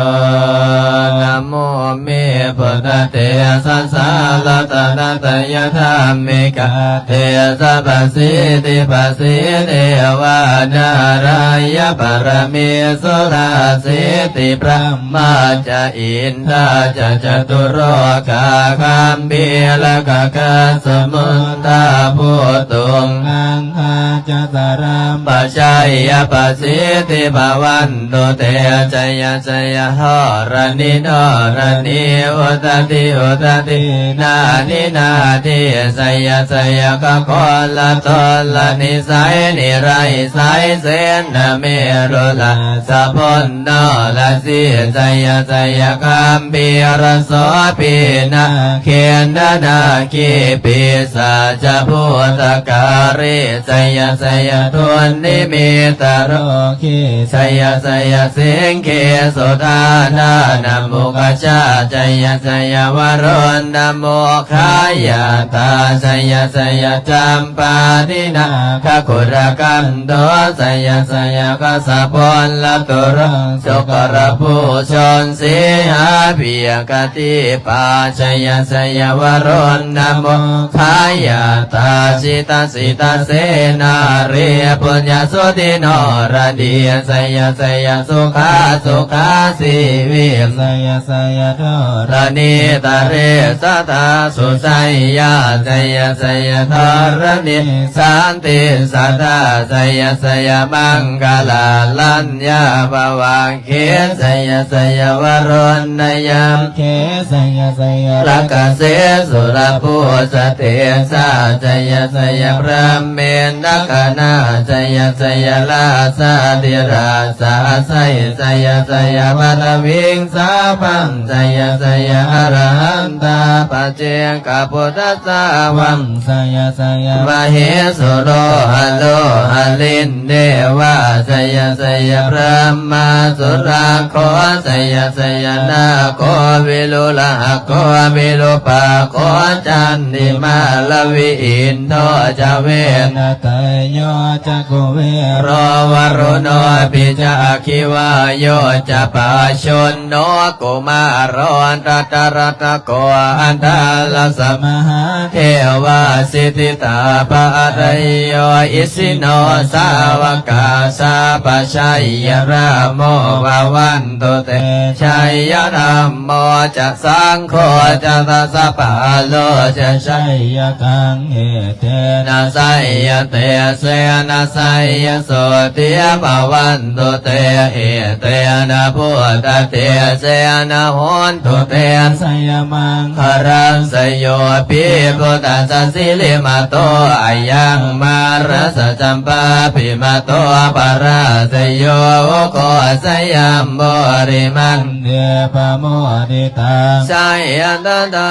Namo me buddhatejasā ratanattayadhammikā tejapasiddhi pasīdevā nārāya paramesurā siddhibrahmā ca indā ca catulokā gambhīrakkhakā samuddā bhūtuṃ gaṅgā ca salam pajjeyya pasiddhi bhavantu te. Jaya jaya dharaṇi dharaṇī udadhi udadhī nadi nadī jaya jaya gaganalatanalanisai niraisaisena merurājabalanarajī jaya jaya gambhīrasobhī nāgendanāgī pisācabhūtakālī jaya jaya dunnimittarogī jaya jaya siṅgīsudādānamukhajā jaya jaya varuṇṇamukhayātrā jaya jaya campādināgakulagantho jaya jaya kassapallaturu sukarabhujaṅ sīhabyagghadīpā jaya jaya varuṇṇamukhayātrā jita jita senārī puññasuddhi noradī jaya jaya sukhā sukhā jīvī jaya jaya dharaṇītale sadā sujayā jaya jaya dharaṇī santin sadā jaya jaya maṅgarāraññā bhavagge jaya jaya varuṇṇayakkhe jaya jaya rakkhase surabhujatejā jaya jaya brahmendagaṇā jaya jaya rājādhirājasājjaya jaya paṭhaviṃ sabbaṃ jaya jaya arahantā paccekabuddhasāvaṃ jaya jaya mahesuro haro harindevā jaya jaya brahmā surakkho jaya jaya nāgo virūḷhako virūpakkho candimā ravi indo ca venateyyo ca kuvero varuṇopi ca aggi vāyo ca pājuṇho kumāro dhataraṭṭhako aṭṭhārasa mahādevā siddhitāpahareyo isino sāvakā sabbe jaya rāmo bhavantu te jaya dhammo ca saṅgho ca dasapālo ca jayakaṃ etena jayate เสนะ ชัยโสติภะวันตุเต เอเตนะ พุทธเตเสนะ โหนตุเต ชัยมังคลัง สโย ปิ พุทธัสสะ สิริมะโต อะยัง มารัสสะ จัมปา ปิมะโต ปะราสโย โอโค สยัม โพธิมันเด ปะโมทิตา ชัยยะตถา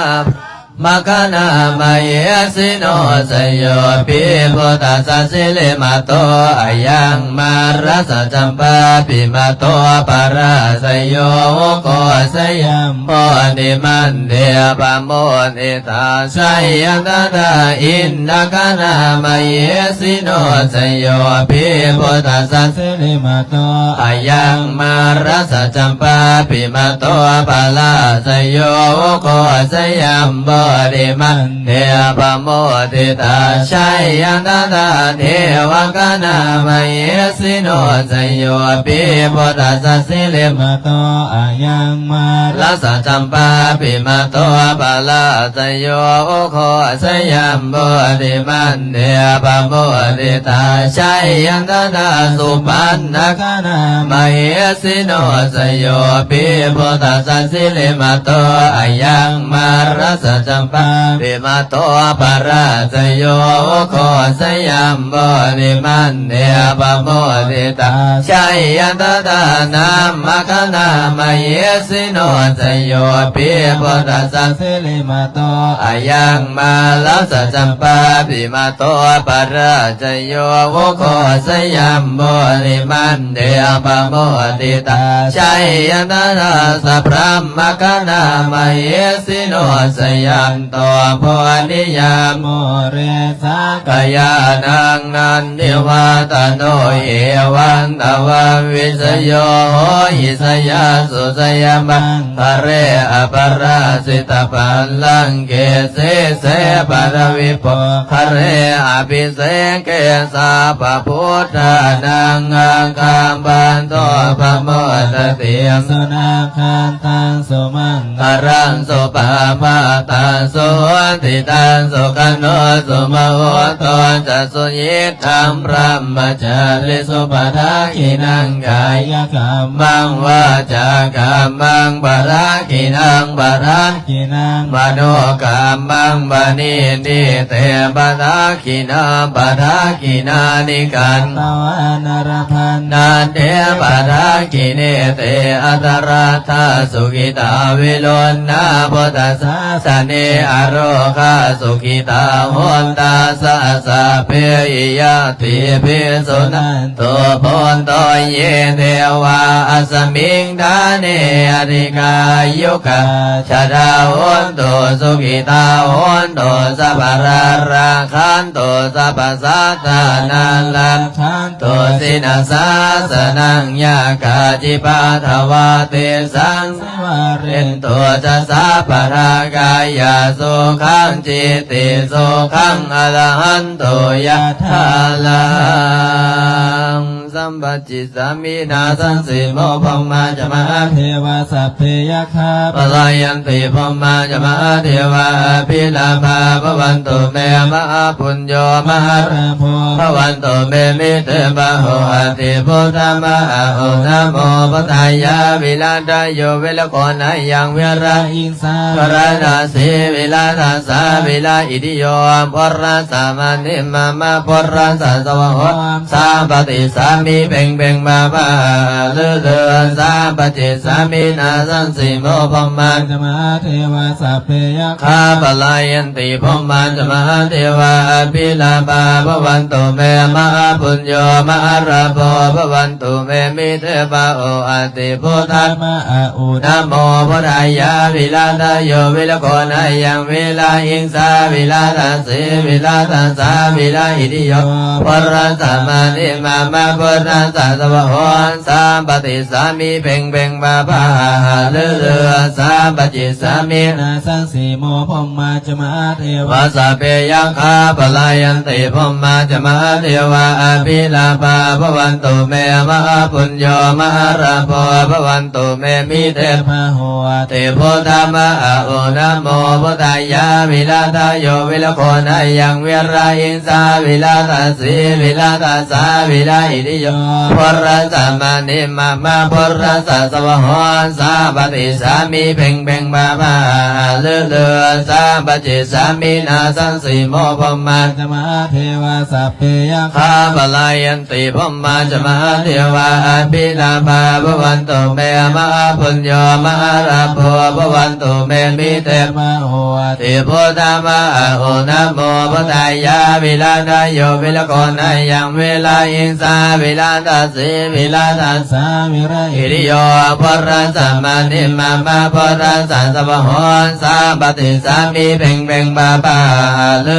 มะคะนามะเหสิโน สโย ปิ พุทธัสสะ สิริมะโต อะยัง มารัสสะ จัมปา ปิมะโต ปะราสโย โอโค สยัม โพธิมันเด ปะโมทิตา ชัยยะตถา อินทะคะนามะเหสิโน สโย ปิ พุทธัสสะ สิริมะโต อะยัง มารัสสะ จัมปา ปิมะโต ปะราสโย โอโค สยัม โพธิมันเด ปะโมทิตา ชัยยะตถา เทวะคะนามะเหสิโน สโย ปิ พุทธัสสะ สิริมะโต อะยัง มารัสสะ จัมปา ปิมะโต ปะราสโย โอโค สยัม โพธิมันเด ปะโมทิตา ชัยยะตถา สุปัณณะคะนามะเหสิโน สโย ปิ พุทธัสสะ สิริมะโต อะยัง มารัสสะ จัมปา ปิมะโต ปะราสโย โอโค สยัม โพธิมันเด ปะโมทิตา ชัยยะตถา ธัมมะคะนามะเหสิโน สโย ปิ พุทธัสสะ สิริมะโต อะยัง มารัสสะ จัมปา ปิมะโต ปะราสโย โอโค สยัม โพธิมันเด ปะโมทิตา ชัยยะตถา สัพพะ มะคะนามะเหสิโน สยันโต โพธิยา มูเล สักกายานัง นันทิวาตะโน เอวัง ตะวัง วิสโย โหหิ สยาสุ สยมังคะเล อะปะราจิตะปัลลังเก สีเส ปะทะวิ โภคะเล อะภิเสเก สัพพะพุทธานัง อาคัมภันโต ปะโมทะติ สุนาคันตัง สุมังคะลัง สุปะภาตัง สุหุติตัง สุขะโน สุมะโหโต จะ สุยิตถัง พรหมจาริสุ ปะทักขิณัง กายะกัมมัง วาจากัมมัง ปะทักขิณัง ปะทักขิณัง มโนกัมมัง ปะณีติ เต ปะทักขิณา ปะทักขิณานิ กัตตวานะ ละพันธันเต ปะทักขิเณ เต อัตตะรัตถา สุขิตา วิรุณณา พุทธสาสะเน อโรคา สุขิตา โหนตัสสะ สัพเพหิ ญาติปิ สุณันตุ พุนโต เย เทวา อัสมิง ฐาเน อธิกายุกา ชะดา โหนตุ สุขิตา โหนตุ สัพพะรา รักขันตุ สัพพะสัตตานัง รักขันตุ สิณสาสะนัง ยาคา จิปาทะวา เตสัง สะวะเรนตุ จะ สัพพะทา กายา สุขัง จิตติสุขัง อะระหันตุ ยะถາ ลัง สัมปะ จิสสามิ นาสังสีโม พรหมาจะ มหาเทวา สัพเพยักขา ปะลายันติ พรหมาจะ มหาเทวา อภิลาภา ภะวันตุเม มหาปุญโญ มหาลาโภ ภะวันตุเม มิเต บาโห อะติปุตตะ มะอะอุ นะโม พุทธายา วิรัตโย วิรโก นะยัง วิรหิง สา วะระณะสี วิรัตสา วิระ อิติโย ปุรัสสะ มะณิ มะมะ ปุรัสสะ สวะโห สา ปะติสสามิ เพ็งเพ็ง มา มา ฤๅฤๅ สา ปะติสสามิ นาสังสีโม พรหมาจะ มหาเทวา สัพเพยักขา ปะลายันติ พรหมาจะ มหาเทวา อภิลาภา ภะวันตุเม มหาปุญโญ มหาลาโภ ภะวันตุเม มิเต บาโห อะติปุตตะ มะอะอุ นะโม พุทธายา วิรัตโย วิรโก นะยัง วิระหิงสา วิรัตสี วิรัตสา วิระ อิติโย ปุรัสสะ มะณิ มะมะ ปุ Buddhassa svāhom sampatisāmi. ເພັງໆ ພາພາ ລຶໆ sampacicchāmi. Nassaṃsimo brahmā ca mahādevā sabbe yakkhā palāyanti. Brahmā ca mahādevā abhilābhā bhavantu me, mahāpuñño mahālābho bhavantu me, mite bahū ti buddha ma a u. Namo buddhāya. Virādayo virāgo nayaṃ virāhiṃsā virādassī virādassā virāhidiyo. Buddhassa mānī mama buddhassa svāhom sampatisāmi. ເພັງໆ ພາພາ ລຶໆ sampacicchāmi. Nassaṃsimo brahmā ca mahādevā sabbe yakkhā palāyan ti. Brahmā ca mahādevā abhilābhā bhavantu me, mahāpuñño mahālābho bhavantu me, mite bahū ti buddha ma a u. Namo buddhāya. Virādayo virāgo nayaṃ virāhiṃsā virādassī virādassā virāhidiyo. Buddhassa mānī mama buddhassa svāhom sampatisāmi. ເພັງໆ ພາພາ ລຶ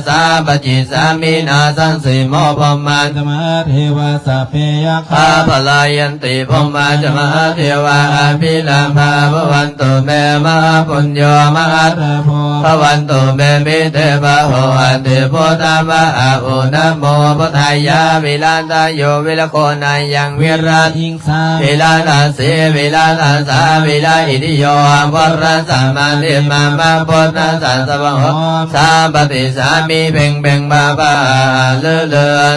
ໆ sampacicchāmi. Nassaṃsimo brahmā ca mahādevā sabbe yakkhā palāyanti. Brahmā ca mahādevā abhilābhā bhavantu me, mahāpuñño mahālābho bhavantu me, mite bahū ti buddha ma a u. Namo buddhāya. Virādayo virāgo nayaṃ virāhiṃ sā virādassī virādassā virāhidiyo. Buddhassa mānī mama buddhassa svāhom sampatisāmi. ເພັງໆ ພາພາ ລຶˬ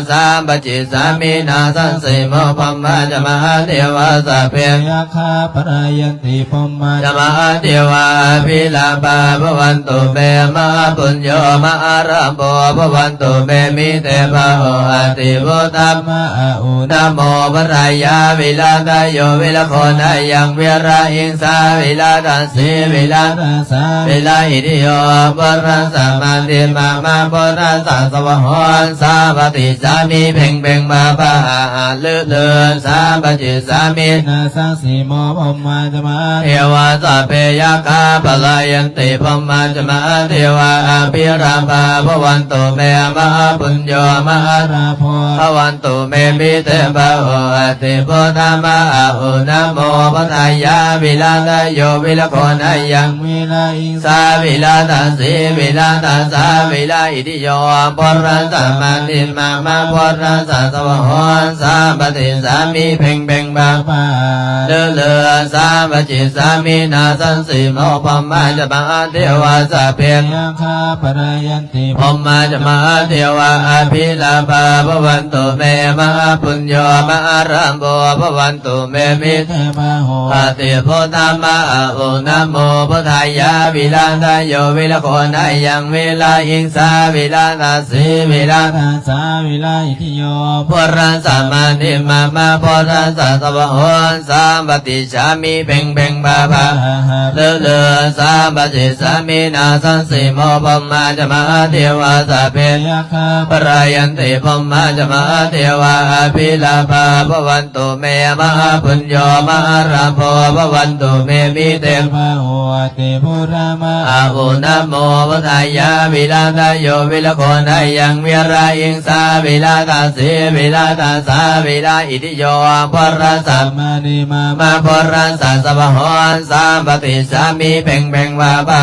sampacicchāmi. Nassaṃsimo brahmā ca mahādevā sabbe yakkhā palāyanti. Brahmā ca mahādevā abhilābhā bhavantu me, mahāpuñño mahālābho bhavantu me, mite bahū ti buddha ma a u. Namo buddhāya. Virādayo virāgo nayaṃ virāhiṃsā virādassī virādassā virāhidiyo. Buddhassa mānī mama buddhassa svāhom sampatisāmi. ເພັງໆ ພາພາ ລຶˬ sampacicchāmi. Nassaṃsimo brahmā ca mahādevā sabbe yakkhā palāyanti. Brahmā ca mahādevā abhilābhā bhavantu me, mahāpuñño mahālābho bhavantu me, mite bahū ti buddha ma a u. Namo buddhāya. Virādayo virāgo nayaṃ virāhiṃsā virādassī virādassā virāhidiyo. Buddhassa mānī mama buddhassa svāhom sampatisāmi. ເພັງໆ ພາພາ ລຶˬ sampacicchāmi. Nassaṃsimo brahmā ca mahādevā sabbe yakkhā palāyanti. Brahmā ca mahādevā abhilābhā bhavantu me, mahāpuñño mahālābho bhavantu me, mite bahū ti buddha ma a u. Namo buddhāya. Virādayo virāgo nayaṃ virāhiṃsā virādassī virādassā virāhidiyo. Buddhassa mānī mama buddhassa svāhom sampatisāmi. ເພັງໆ ພາພາ ລຶˬ sampacicchāmi. Nassaṃsimo brahmā ca mahādevā sabbe yakkhā palāyanti. Brahmā ca mahādevā abhilābhā bhavantu me, mahāpuñño mahālābho bhavantu me, mite bahū ti buddha ma a u. Namo buddhāya. Virādayo virāgo nayaṃ virāhiṃsā virādassī virādassā virāhidiyo. Buddhassa mānī mama buddhassa svāhom sampatisāmi. ເພັງໆ ພາພາ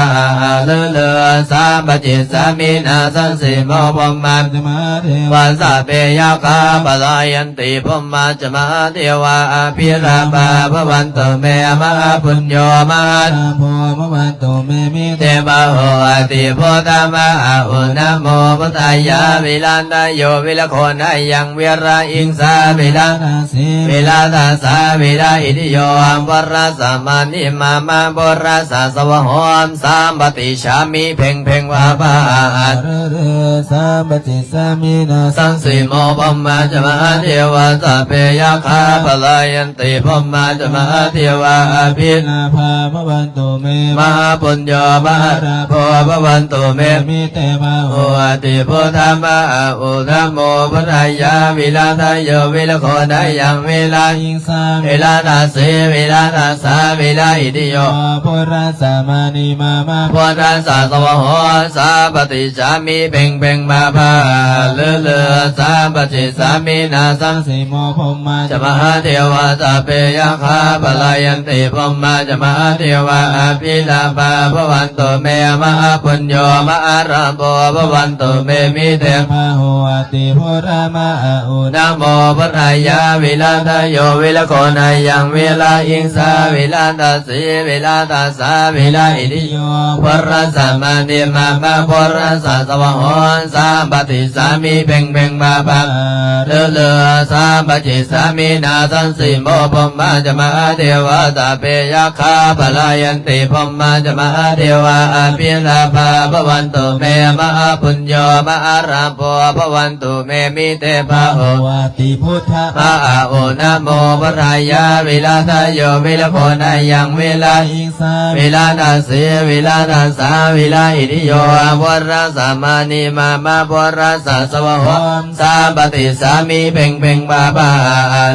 ລຶˬ sampacicchāmi. Nassaṃsimo brahmā ca mahādevā sabbe yakkhā palāyanti. Brahmā ca mahādevā abhilābhā bhavantu me, mahāpuñño mahālābho bhavantu me, mite bahū ti buddha ma a u. Namo buddhāya. Virādayo virāgo nayaṃ virāhiṃsā virādassī virādassā virāhidiyo. Buddhassa mānī mama buddhassa svāhom sampatisāmi. ເພັງໆ ພາພາ ລຶˬ sampacicchāmi. Nassaṃsimo brahmā ca mahādevā sabbe yakkhā palāyanti. Brahmā ca mahādevā abhilābhā bhavantu me, mahāpuñño mahālābho bhavantu me, mite bahū ti buddha ma a u. Namo buddhāya. Virādayo virāgo nayaṃ virāhiṃsā virādassī virādassā virāhidiyo. Buddhassa mānī mama buddhassa svāhom sampatisāmi. ເພັງໆ ພາພາ ລຶˬ sampacicchāmi. ນາສັງສີໂມ ພົມມາຈະມະຫາເທວາ ສັບເພຍັກຂາ ປະລາຍັນຕິ ພົມມາຈະມະຫາເທວາ ອະພິລາພາ ພະວັນຕຸເມ ມະຫາປຸນໂຍ ມະຫາລາໂພ ພະວັນຕຸເມ ມິເຕພາໂຫ ອະຕິພຸດທາມະອາອຸ ນະໂມພຸດທາຍາ ວິລາທະໂຍ ວິລະໂຄນາຍັງ ວິລາຫິງສາ ວິລາທາສີ ວິລາທາສາ ວິລາອິດທິໂຍ ພຸດທະສະມານິ ມາມະພຸດທະສະ ສະວະໂຫ ສາມປະຕິສາມິ ເພັງເພັງ ພາພາ ເລີເລີ ສາມປະຈິດສາມິ ນາສັງສີໂມ ພົມມາຈະມະຫາເທວາ ສັບເພຍັກຂາ ປະລາຍັນຕິ ພົມມາຈະມະຫາເທວາ ອະພິລາພາ ພະວັນຕຸເມ ມະຫາປຸນໂຍ ມະຫາລາໂພ ພະວັນຕຸເມ ມິເຕພາໂຫ ອະຕິພຸດທາມະອາອຸ ນະໂມພຸດທາຍາ ວິລາທະໂຍ ວິລະໂຄນາຍັງ ວິລາຫິງສາ ວິລາທາສີ ວິລາທາສາ ວິລາອິດທິໂຍ ພຸດທະສະມານິ ມາມະພຸດທະສະ ສະວະໂຫ ສາມປະຕິສາມິ ເພັງເພັງ ພາພາ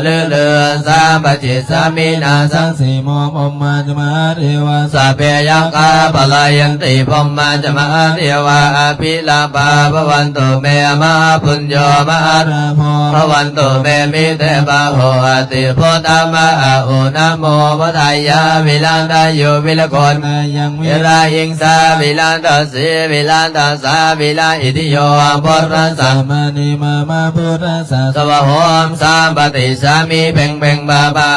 ເລີເລີ ສາມປະຈິດສາມິ ນາສັງສີໂມ ພົມມາຈະມະຫາເທວາ ສັບເພຍັກຂາ ປະລາຍັນຕິ ພົມມາຈະມະຫາເທວາ ອະພິລາພາ ພະວັນຕຸເມ ມະຫາປຸນໂຍ ມະຫາລາໂພ ພະວັນຕຸເມ ມິເຕພາໂຫ ອະຕິພຸດທາມະອາອຸ ນະໂມພຸດທາຍາ ວິລາທະໂຍ ວິລະໂຄນາຍັງ ວິລາຫິງສາ ວິລາທາສີ ວິລາທາສາ ວິລາອິດທິໂຍ ພຸດທະສະມານິ ມາມະ ພຸດທະສະ ສະວະໂຫ ສາມປະຕິສາມິ ເພັງເພັງ ພາພາ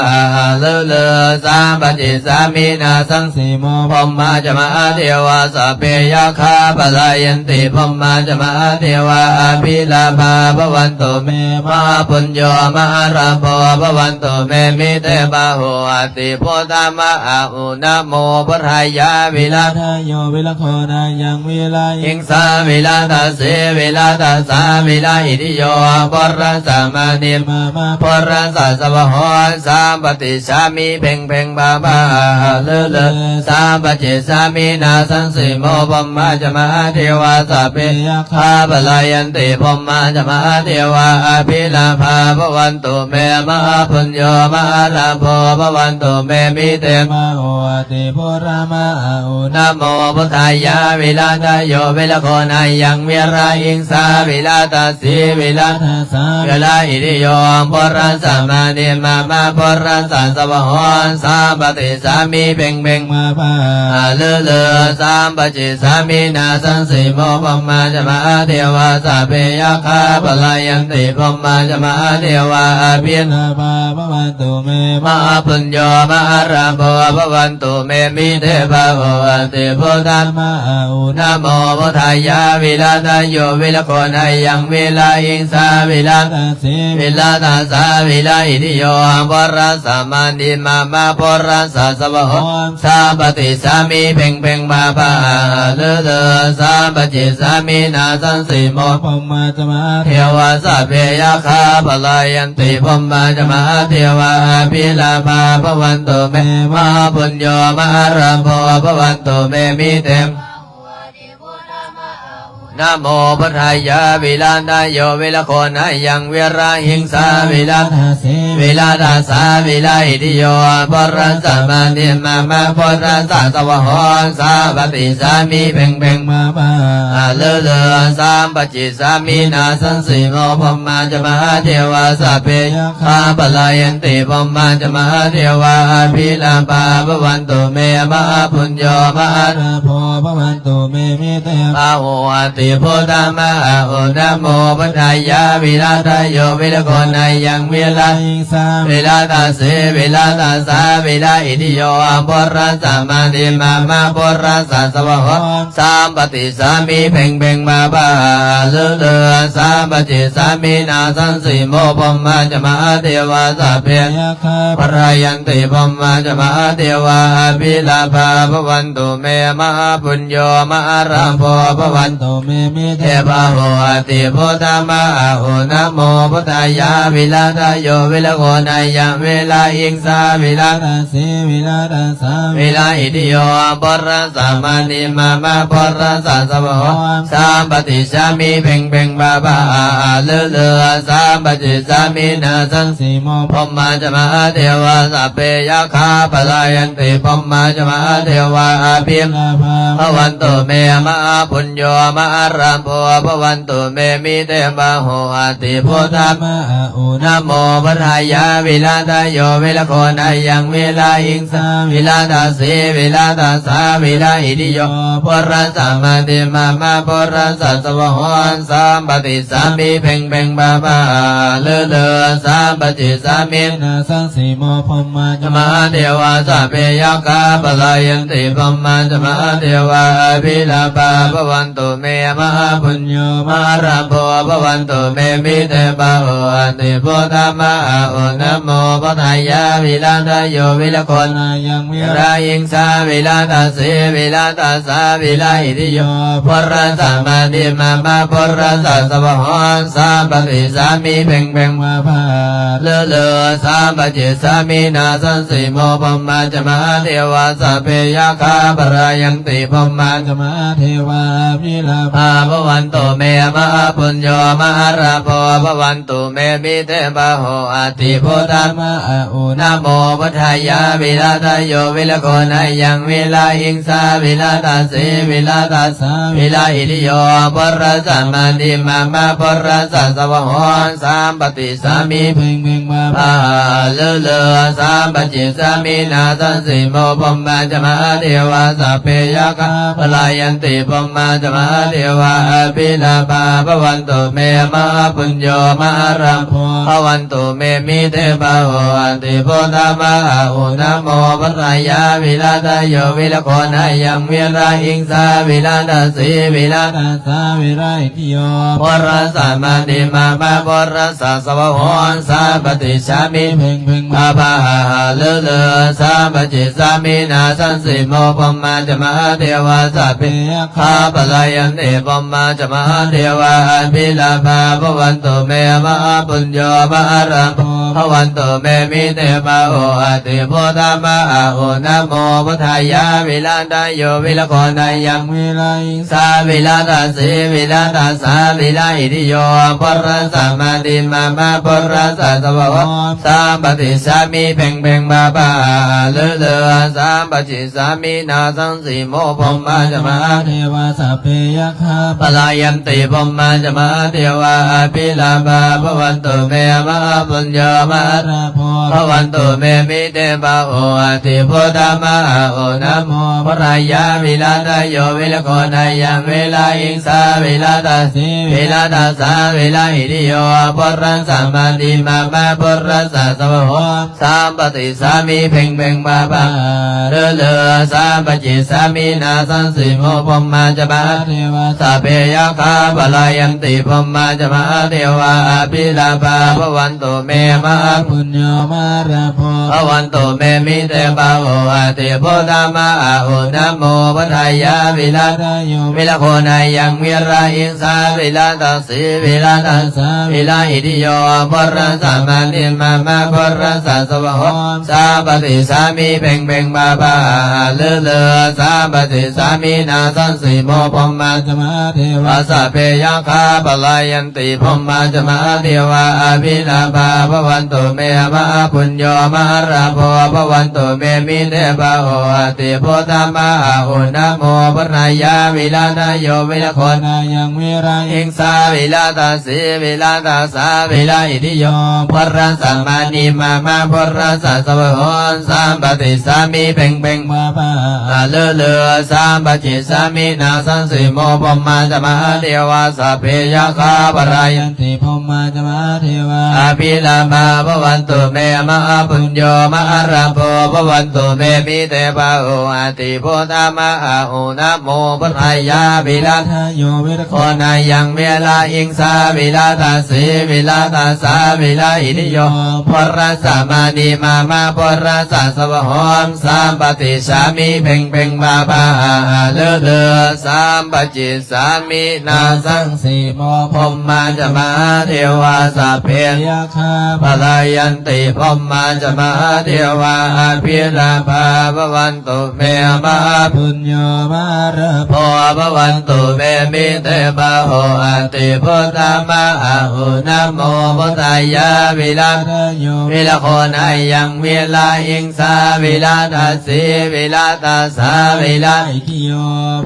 ເລີເລີ ສາມປະຈິດສາມິ ນາສັງສີໂມ ພົມມາຈະມະຫາເທວາ ສັບເພຍັກຂາ ປະລາຍັນຕິ ພົມມາຈະມະຫາເທວາ ອະພິລາພາ ພະວັນຕຸເມ ມະຫາປຸນໂຍ ມະຫາລາໂພ ພະວັນຕຸເມ ມິເຕພາໂຫ ອະຕິພຸດທາມະອາອຸ ນະໂມພຸດທາຍາ ວິລາທະໂຍ ວິລະໂຄນາຍັງ ວິລາຫິງສາ ວິລາທາສີ ວິລາທາສາ ວິລາອິດທິໂຍ ພຸດທະສະມານິ ມາມະ ພຸດທະສະ ສະວະໂຫ ສາມປະຕິສາມິ ເພັງເພັງ ພາພາ ເລີເລີ ສາມປະຈິດສາມິ ນາສັງສີໂມ ພົມມາຈະມະຫາເທວາ ສັບເພຍັກຂາ ປະລາຍັນຕິ ພົມມາຈະມະຫາເທວາ ອະພິລາພາ ພະວັນຕຸເມ ມະຫາປຸນໂຍ ມະຫາລາໂພ ພະວັນຕຸເມ ມິເຕພາໂຫ ອະຕິພຸດທາມະອາອຸ ນະໂມພຸດທາຍາ ວິລາທະໂຍ ວິລະໂຄນາຍັງ ວິລາຫິງສາ ວິລາທາສີ ວິລາທາສາ ວິລາອິດທິໂຍ ພຸດທະສະມານິ ມາມະ ພຸດທະສະ ສະວະໂຫ ສາມປະຕິສາມິ ເພັງເພັງ ມາພາ ເລີເລີ ສາມປະຈິດສາມິ ນາສັງສີໂມ ພົມມາຈະມະຫາເທວາ ສັບເພຍັກຂາ ປະລາຍັນຕິ ພົມມາຈະມະຫາເທວາ ອະພິລາພາ ພະວັນຕຸເມ ມະຫາປຸນໂຍ ມະຫາລາໂພ ພະວັນຕຸເມ ມິເຕພາໂຫ ອະຕິພຸດທາມະອາອຸ ນະໂມພຸດທາຍາ ວິລາທະໂຍ ວິລະໂຄນາຍັງ ວິລາຫິງສາ ວິລາທາສີ ວິລາທາສາ ວິລາອິດທິໂຍ ພຸດທະສະມານິ ມາມະ ພຸດທະສະ ສະວະໂຫ ສາມປະຕິສາມິ ເພັງເພັງ ພາພາ ເລີເລີ ສາມປະຈິດສາມິ ນາສັງສີໂມ ພົມມາຈະມະຫາເທວາ ສັບເພຍັກຂາ ປະລາຍັນຕິ ພົມມາຈະມະຫາເທວາ ອະພິລາພາ ພະວັນຕຸເມ ມະຫາປຸນໂຍ ມະຫາລາໂພ ພະວັນຕຸເມ ມິເຕ ນະໂມພຸດທາຍາ ວິລາທະໂຍ ວິລະໂຄນາຍັງ ວິລາຫິງສາ ວິລາທາສີ ວິລາທາສາ ວິລາອິດທິໂຍ ພຸດທະສະມານິ ມາມະ ພຸດທະສະ ສະວະໂຫ ສາມປະຕິສາມິ ເພັງເພັງ ມາພາ ເລີເລີ ສາມປະຈິດສາມິ ນາສັງສີໂມ ພົມມາຈະມະຫາເທວາ ສັບເພຍັກຂາ ປະລາຍັນຕິ ພົມມາຈະມະຫາເທວາ ອະພິລາພາ ພະວັນຕຸເມ ມະຫາປຸນໂຍ ມະຫາລາໂພ ພະວັນ ຕຸເມ ມິເຕພາໂຫ ອະຕິພຸດທາມະອາອຸ ນະໂມພຸດທາຍາ ວິລາທະໂຍ ວິລະໂຄນາຍັງ ວິລາຫິງສາ ວິລາທາສີ ວິລາທາສາ ວິລາອິດທິໂຍ ພຸດທະສະມານິ ມາມະ ພຸດທະສະ ສະວະໂຫ ສາມປະຕິສາມິ ເພັງເພັງ ພາພາ ເລີເລີ ສາມປະຈິດສາມິ ນາສັງສີໂມ ພົມມາຈະມະຫາເທວາ ສັບເພຍັກຂາ ພະລາຍັນຕິ ພົມມາຈະມະຫາເທວາ ອະພິລາພາ ພະວັນ ຕຸເມ ມະຫາປຸນໂຍ ມະຫາລາໂພ ພະວັນຕຸເມ ມິເຕພາໂຫ ອະຕິພຸດທາມະອາອຸ ນະໂມພຸດທາຍາ ວິລາທະໂຍ ວິລະໂຄນາຍັງ ວິລາຫິງສາ ວິລາທາສີ ວິລາທາສາ ວິລາອິດທິໂຍ ພຸດທະສະມານິ ມາມະ ພຸດທະສະ ສະວະໂຫ ສຳປະຕິສາມິ ເພັງເພັງພາພາ ອາອາລືລື ສຳປະຕິສາມິ ນາສັງສີໂມ ພົມມາຈະມະຫາເທວາ ສັບເພຍັກຂາ ປະລາຍັນຕິ ພົມມາຈະມະຫາເທວາ ອະພິລາພາ ພະວັນຕຸເມ ມະຫາປຸນໂຍ ມະຫາລາໂພ ພະວັນຕຸເມ ມິເຕບາໂຫ ອະທິພຸດທາ ມະຫາອຸນະໂມ ພຸດທາຍາ ວິລາທະໂຍ ວິລະໂຄນາຍັງ ວິລາຫິງສາ ວິລາທັດສີ ວິລາທັດສາ ວິລາອິດທິໂຍ ພຸດທະສະມະຕິມາມະ ພຸດທະສະສະວະໂຫ ສຳປະຕິສາມິ ເພັງເພັງພາພາ ລືລື ສຳປະຕິສາມິ ນາສັງສີໂມ ພົມມາຈະມະຫາເທວາ ສັບເພຍັກຂາ ປະລາຍັນຕິ ພົມມາຈະມະຫາເທວາ ອະພິລາພາ ພະວັນ ຕຸເມ ມະຫາປຸນໂຍ ມະຫາລາໂພ ພະວັນຕຸເມ ມິເຕບາໂຫ ອະທິພຸດທາ ມະຫາອຸນະໂມ ພຸດທາຍາ ວິລາທະໂຍ ວິລະໂຄນາຍັງ ວິລາຫິງສາ ວິລາທັດສີ ວິລາທັດສາ ວິລາອິດທິໂຍ ພຸດທະສະມະຕິມາມະ ພຸດທະສະສະວະໂຫ ສຳປະຕິສາມິ ເພັງເພັງພາພາ ລືລື ສຳປະຕິສາມິ ນາສັງສີໂມ ພົມມາຈະມະຫາເທວາ ສັບເພຍັກຂາ ປະລາຍັນ ຕິ ພົມມາຈະມະຫາເທວາ ອະພິລາພາ ພະວັນຕຸເມ ມະຫາປຸນໂຍ ມະຫາລາໂພ ພະວັນຕຸເມ ມິເຕບາໂຫ ອະທິພຸດທາ ມະຫາອຸນະໂມ ພຸດທາຍາ ວິລາທະໂຍ ວິລະໂຄນາຍັງ ວິລາຫິງສາ ວິລາທັດສີ ວິລາທັດສາ ວິລາອິດທິໂຍ ພຸດທະສະມະຕິມາມະ ພຸດທະສະສະວະໂຫ ສຳປະຕິສາມິ ເພັງເພັງພາພາ ລືລື ສຳປະຕິສາມິ ນາສັງສີໂມ ພົມມາຈະມະຫາເທວາ ສັບເພຍັກຂາ ປະລາຍັນຕິ ພົມມາຈະມະຫາເທວາ ອະພິລາພາ ພະວັນຕຸເມ ມະຫາປຸນໂຍ ມະຫາລາໂພ ພະວັນຕຸເມ ມິເຕບາໂຫ ອະທິພຸດທາ ມະຫາອຸນະໂມ ພຸດທາຍາ ວິລາທະໂຍ ວິລະໂຄນາຍັງ ວິລາຫິງສາ ວິລາທັດສີ ວິລາທັດສາ ວິລາອິດທິໂຍ ພຸດທະສະມະຕິມາມະ ພຸດທະສະສະວະໂຫ ສຳປະຕິສາມິ ເພັງເພັງພາພາ ລືລື ສຳປະຕິສາມິ ນາສັງສີໂມ ພົມມາຈະມະຫາເທວາ ສັບເພຍັກຂາ ປະລາຍັນຕິ ພົມມາຈະມະຫາເທວາ ອະພິລາພາ ພະວັນຕຸເມ ມະຫາປຸນໂຍ ມະຫາລາໂພ ພະວັນຕຸເມ ມິເຕບາໂຫ ອະທິພຸດທາ ມະຫາອຸນະໂມ ພຸດທາຍາ ວິລາທະໂຍ ວິລະໂຄນາຍັງ ວິລາຫິງສາ ວິລາທັດສີ ວິລາທັດສາ ວິລາອິດທິໂຍ ພຸດທະສະມະຕິມາມະ ພຸດທະສະສະວະໂຫ ສຳປະຕິສາມິ ເພັງເພັງພາພາ ລືລື ສຳປະຕິສາມິ ນາສັງສີໂມ ພົມມາຈະມະຫາເທວາ ສັບເພຍັກຂາ ປະລາຍັນຕິ ພົມມາຈະມະຫາເທວາ ອະພິລາພາ ພະວັນຕຸເມ ມະຫາປຸນໂຍ ມະຫາລາໂພ ພະວັນຕຸເມ ມິເຕບາໂຫ ອະທິພຸດທາ ມະຫາອຸນະໂມ ພຸດທາຍາ ວິລາທະໂຍ ວິລະໂຄນາຍັງ ວິລາຫິງສາ ວິລາທັດສີ ວິລາທັດສາ ວິລາອິດທິໂຍ ພຸດທະສະມະຕິມາມະ ພຸດທະສະສະວະໂຫ ສຳປະຕິສາມິ ເພັງເພັງພາພາ ລືລື ສຳປະຕິສາມິ ນາສັງສີໂມ ພົມມາຈະມະຫາເທວາ ສັບເພຍັກຂາ ປະລາຍັນຕິ ພົມມາຈະມະຫາເທວາ ອະພິລາພາ ພະວັນຕຸເມ ມະຫາປຸນໂຍ ມະຫາລາໂພ ພະວັນຕຸເມ ມິເຕບາໂຫ ອະທິພຸດທາ ມະຫາອຸນະໂມ ພຸດທາຍາ ວິລາທະໂຍ ວິລະໂຄນາຍັງ ວິລາຫິງສາ ວິລາທັດສີ ວິລາທັດສາ ວິລາອິດທິໂຍ ພຸດທະສະມະຕິມາມະ ພຸດທະສະສະວະໂຫ ສຳປະຕິສາມິ ເພັງເພັງພາພາ ລືລື ສຳປະຕິສາມິ ນາສັງສີໂມ ພົມມາຈະມະຫາເທວາ ສັບເພຍັກຂາ ປະລາຍັນຕິ ພົມມາຈະມະຫາເທວາ ອະພິລາພາ ພະວັນຕຸເມ ມະຫາປຸນໂຍ ມະຫາລາໂພ ພະວັນຕຸເມ ມິເຕບາໂຫ ອະທິພຸດທາ ມະຫາອຸນະໂມ ພຸດທາຍາ ວິລາທະໂຍ ວິລະໂຄນາຍັງ ວິລາຫິງສາ ວິລາທັດສີ ວິລາທັດສາ ວິລາອິດທິໂຍ ພຸດທະສະມະນິມາມະ ພຸດທະສະສະວະໂຫ ສຳປະຕິສາມິ ເພັງເພັງພາພາ ອະລືລື ສຳປະຕິສາມິ ນາສັງສີໂມ ພົມມາຈະມະຫາເທວາ ສັບເພຍັກຂາ ປະລາຍັນຕິ ພົມມາຈະມະຫາເທວາ ອະພິລາພາ ພະວັນຕຸເມ ມະຫາປຸນໂຍ ມະຫາລາໂພ ພະວັນຕຸເມ ມິເຕບາໂຫ ອະທິພຸດທາ ມະຫາອຸນະໂມ ພຸດທາຍາ ວິລາທະໂຍ ວິລະໂຄນາຍັງ ວິລາຫິງສາ ວິລາທັດສີ ວິລາທັດສາ ວິລາອິດ ໂຍ ພຸດທະສະມານີມາມະ ພຸດທະສະສະວະໂຫ ສຳປະຕິສາມິ ເພັງເພັງ ພາພາ ຫາຫາ ລືລື ສຳປະຈິດສາມິ ນາສັງ ສີໂມ ພົມມາຈະມະຫາເທວາ ສັບເພ ຍັກຂາ ພະລາຍັນຕິ ພົມມາຈະມະຫາເທວາ ອະພິລາພາ ພະວັນຕຸເມ ມະຫາປຸນໂຍ ມະຫາລາໂພ ພະວັນຕຸເມ ມິເຕ ບາໂຫ ອະຕິ ພຸດທະມາຫະອຸ ນະໂມ ພຸດທາຍາ ວິລາທະໂຍ ວິລາໂຄນາຍັງ ວິລາຫິງສາ ວິລາທັດສີ ວິລາທັດສາ ວິລາອິທິໂຍ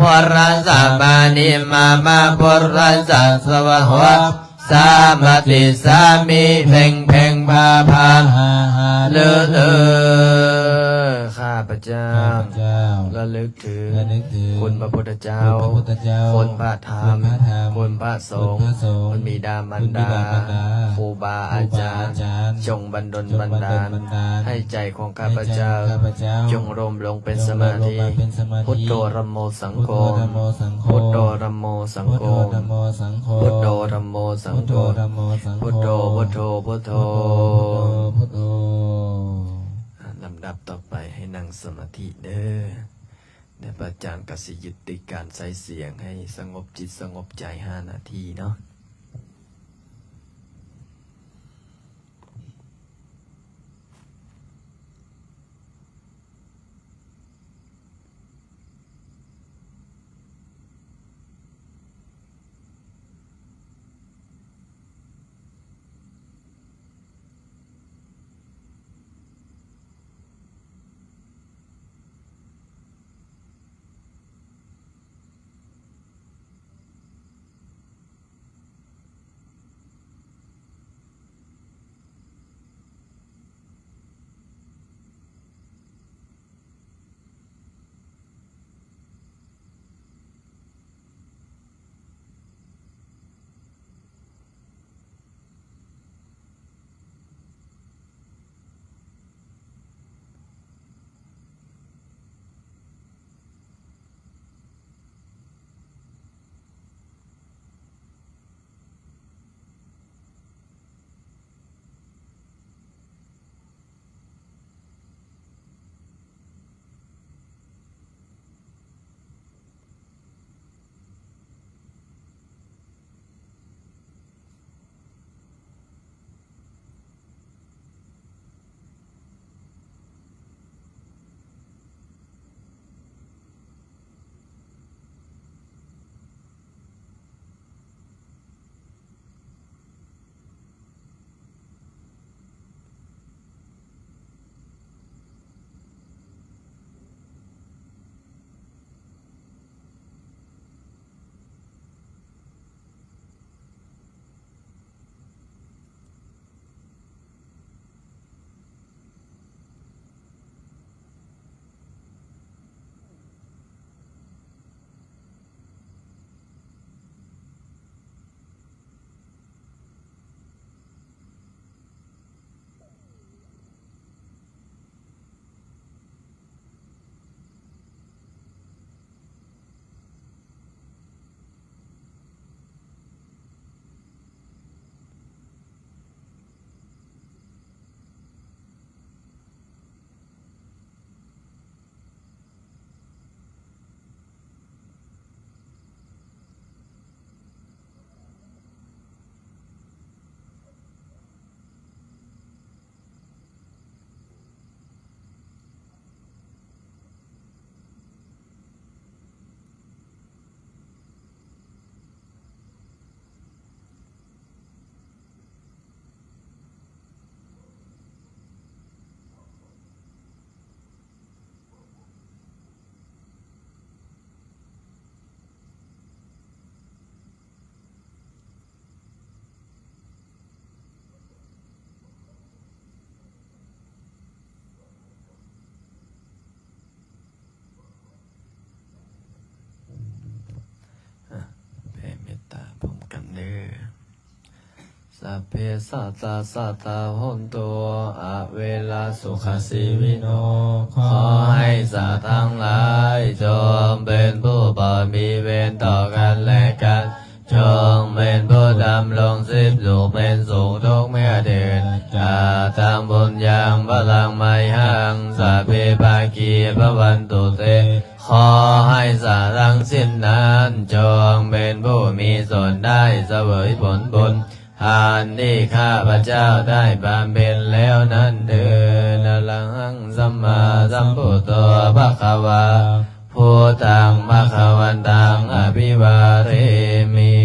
ພຸດທະສະມານີມາມະ ພຸດທະສະສະວະໂຫ ສຳປະຕິສາມິ ເພັງເພັງ ພາພາ ຫາຫາ ລືລື ຂ້າພະເຈົ້າ ຂ້າພະເຈົ້າ ລະລຶກເຖິງ ລະນຶກເຖິງ ຄຸນພະພຸດທະເຈົ້າ ຄຸນພະພຸດທະເຈົ້າ ຄຸນພະທຳ ຄຸນພະທຳ ຄຸນພະສົງ ຄຸນພະສົງ ຄຸນບິດາມານດາ ຄຸນບິດາມານດາ ຄູບາອາຈານ ຄູບາອາຈານ ຈົ່ງບັນດົນບັນດານ ຈົ່ງບັນດົນບັນດານ ໃຫ້ໃຈຂອງຂ້າພະເຈົ້າ ໃຫ້ໃຈຂອງຂ້າພະເຈົ້າ ຈົ່ງລົມລົງເປັນສະມາທິ ຈົ່ງລົມລົງມາເປັນສະມາທິ ພຸດໂທ ທຳໂມ ສັງໂຄ ພຸດໂທ ທຳໂມ ສັງໂຄ ພຸດໂທ ທຳໂມ ສັງໂຄ ພຸດໂທ ທຳໂມ ສັງໂຄ ພຸດໂທ ທຳໂມ ສັງໂຄ ພຸດໂທ ທຳໂມ ສັງໂຄ ພຸດໂທ ພຸດໂທ ພຸດໂທ ພຸດໂທ ພຸດໂທ ອ່າ ລຳດັບຕໍ່ໄປໃຫ້ນັ່ງສະມາທິເດີ້ ແລະ ພະອາຈານກໍຊິຢຸດຕິການໃຊ້ສຽງໃຫ້ສະຫງົບຈິດສະຫງົບໃຈຫ້ານາທີເນາະ. ອ່ະ ແຜ່ເມດຕາພ້ອມກັນເດີ້. Sabbe sattā sadā hontu averā sukhajīvino. ຂໍໃຫ້ສັດທັງຫຼາຍຈົ່ງເປັນຜູ້ບໍ່ມີເວນຕໍ່ກັນແລະກັນ, ຈົ່ງເປັນຜູ້ດຳລົງສຸກເປັນສຸກທຸກເມື່ອເທີນ. ກະ ຜູ້ມີສ່ວນໄດ້ສະເຫວີຍຜົນບຸນ ອັນທີ່ຂ້າພະເຈົ້າໄດ້ບຳເພັນແລ້ວນັ້ນເທີ້ນ. ອະລະຫັງ ສຳມາສຳພຸດໂທ ພະຄະວາ ພຸດທັງ ພະຄະວັນຕັງ ອະພິວາເທມິ.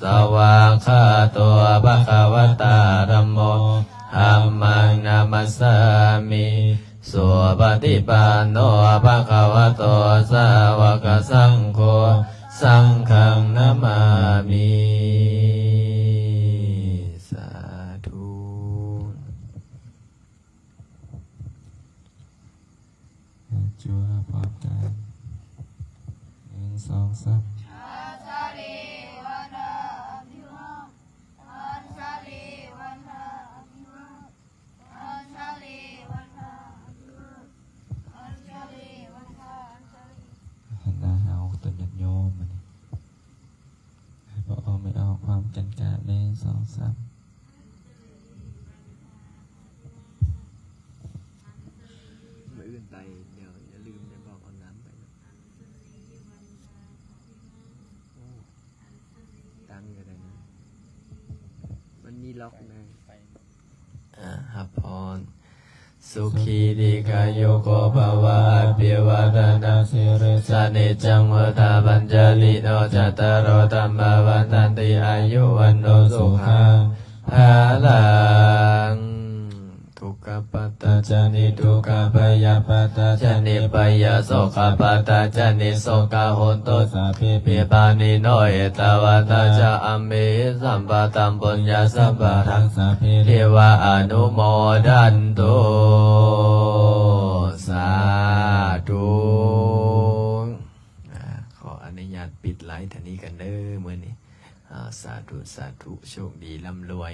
ສະຫວາກຂາໂຕ ພະຄະວະຕາ ທຳໂມ ທຳມັງ ນະມັດສາມິ. ສຸປະຕິປັນໂນ ພະຄະວະໂຕ ສາວະກະສັງໂຄ ສັງຄັງ ນະມາມິ. ສາທຸ. ຈົວ ພ້ອມກັນ ໜຶ່ງ ສອງ ສາມ. ຫັນໜ້າຫາອົງຕົນຍາດໂຍມ ບາດນີ້ ໃຫ້ພໍ່ອອກແມ່ອອກພ້ອມກັນກາບ ໜຶ່ງ ສອງ ສາມ. ມື້ອື່ນໄປ ດຽວຢ່າລືມໄດ້ບອກເອົານ້ຳໄປເນາະ. ໂອ້ ຕັ້ງຢູ່ໃດນະ ມັນມີລັອກນະ. ອາ ຮັບພອນ. ສຸຂີ ດີຄາຍຸໂກ ພະວະ ອະພິວາທະນະສີລິສະ ນິຈຈັງ ວຸດທາ ປັນຈາລີໂນ ຈັດຕາໂລ ທຳມາ ວັດທັນຕິ ອາຍຸ ວັນໂນ ສຸຂັງ ພະລັງ. ທຸກຂະປັດຕາ ຈະ ນິທຸກຂະ ໄພຍາປັດຕາ ຈະ ນິໄພຍາ ໂສກະປັດຕາ ຈະ ນິໂສກາ ໂຫນຕຸ ສາເພ ເພ ປານິໂນ ເອຕາວັດຕາ ຈະ ອຳເມຫິ ສຳປະທັງ ປຸນຍະ ສຳປະທັງ ສາເພ ເທວາ ອະນຸໂມທັນຕຸ. ສາທຸ. ອາ ຂໍອະນຸຍາດປິດໄລເທົ່ານີ້ກັນເດີມື້ນີ້. ອາ ສາທຸ ສາທຸ ໂຊກດີ ລ່ຳລວຍ.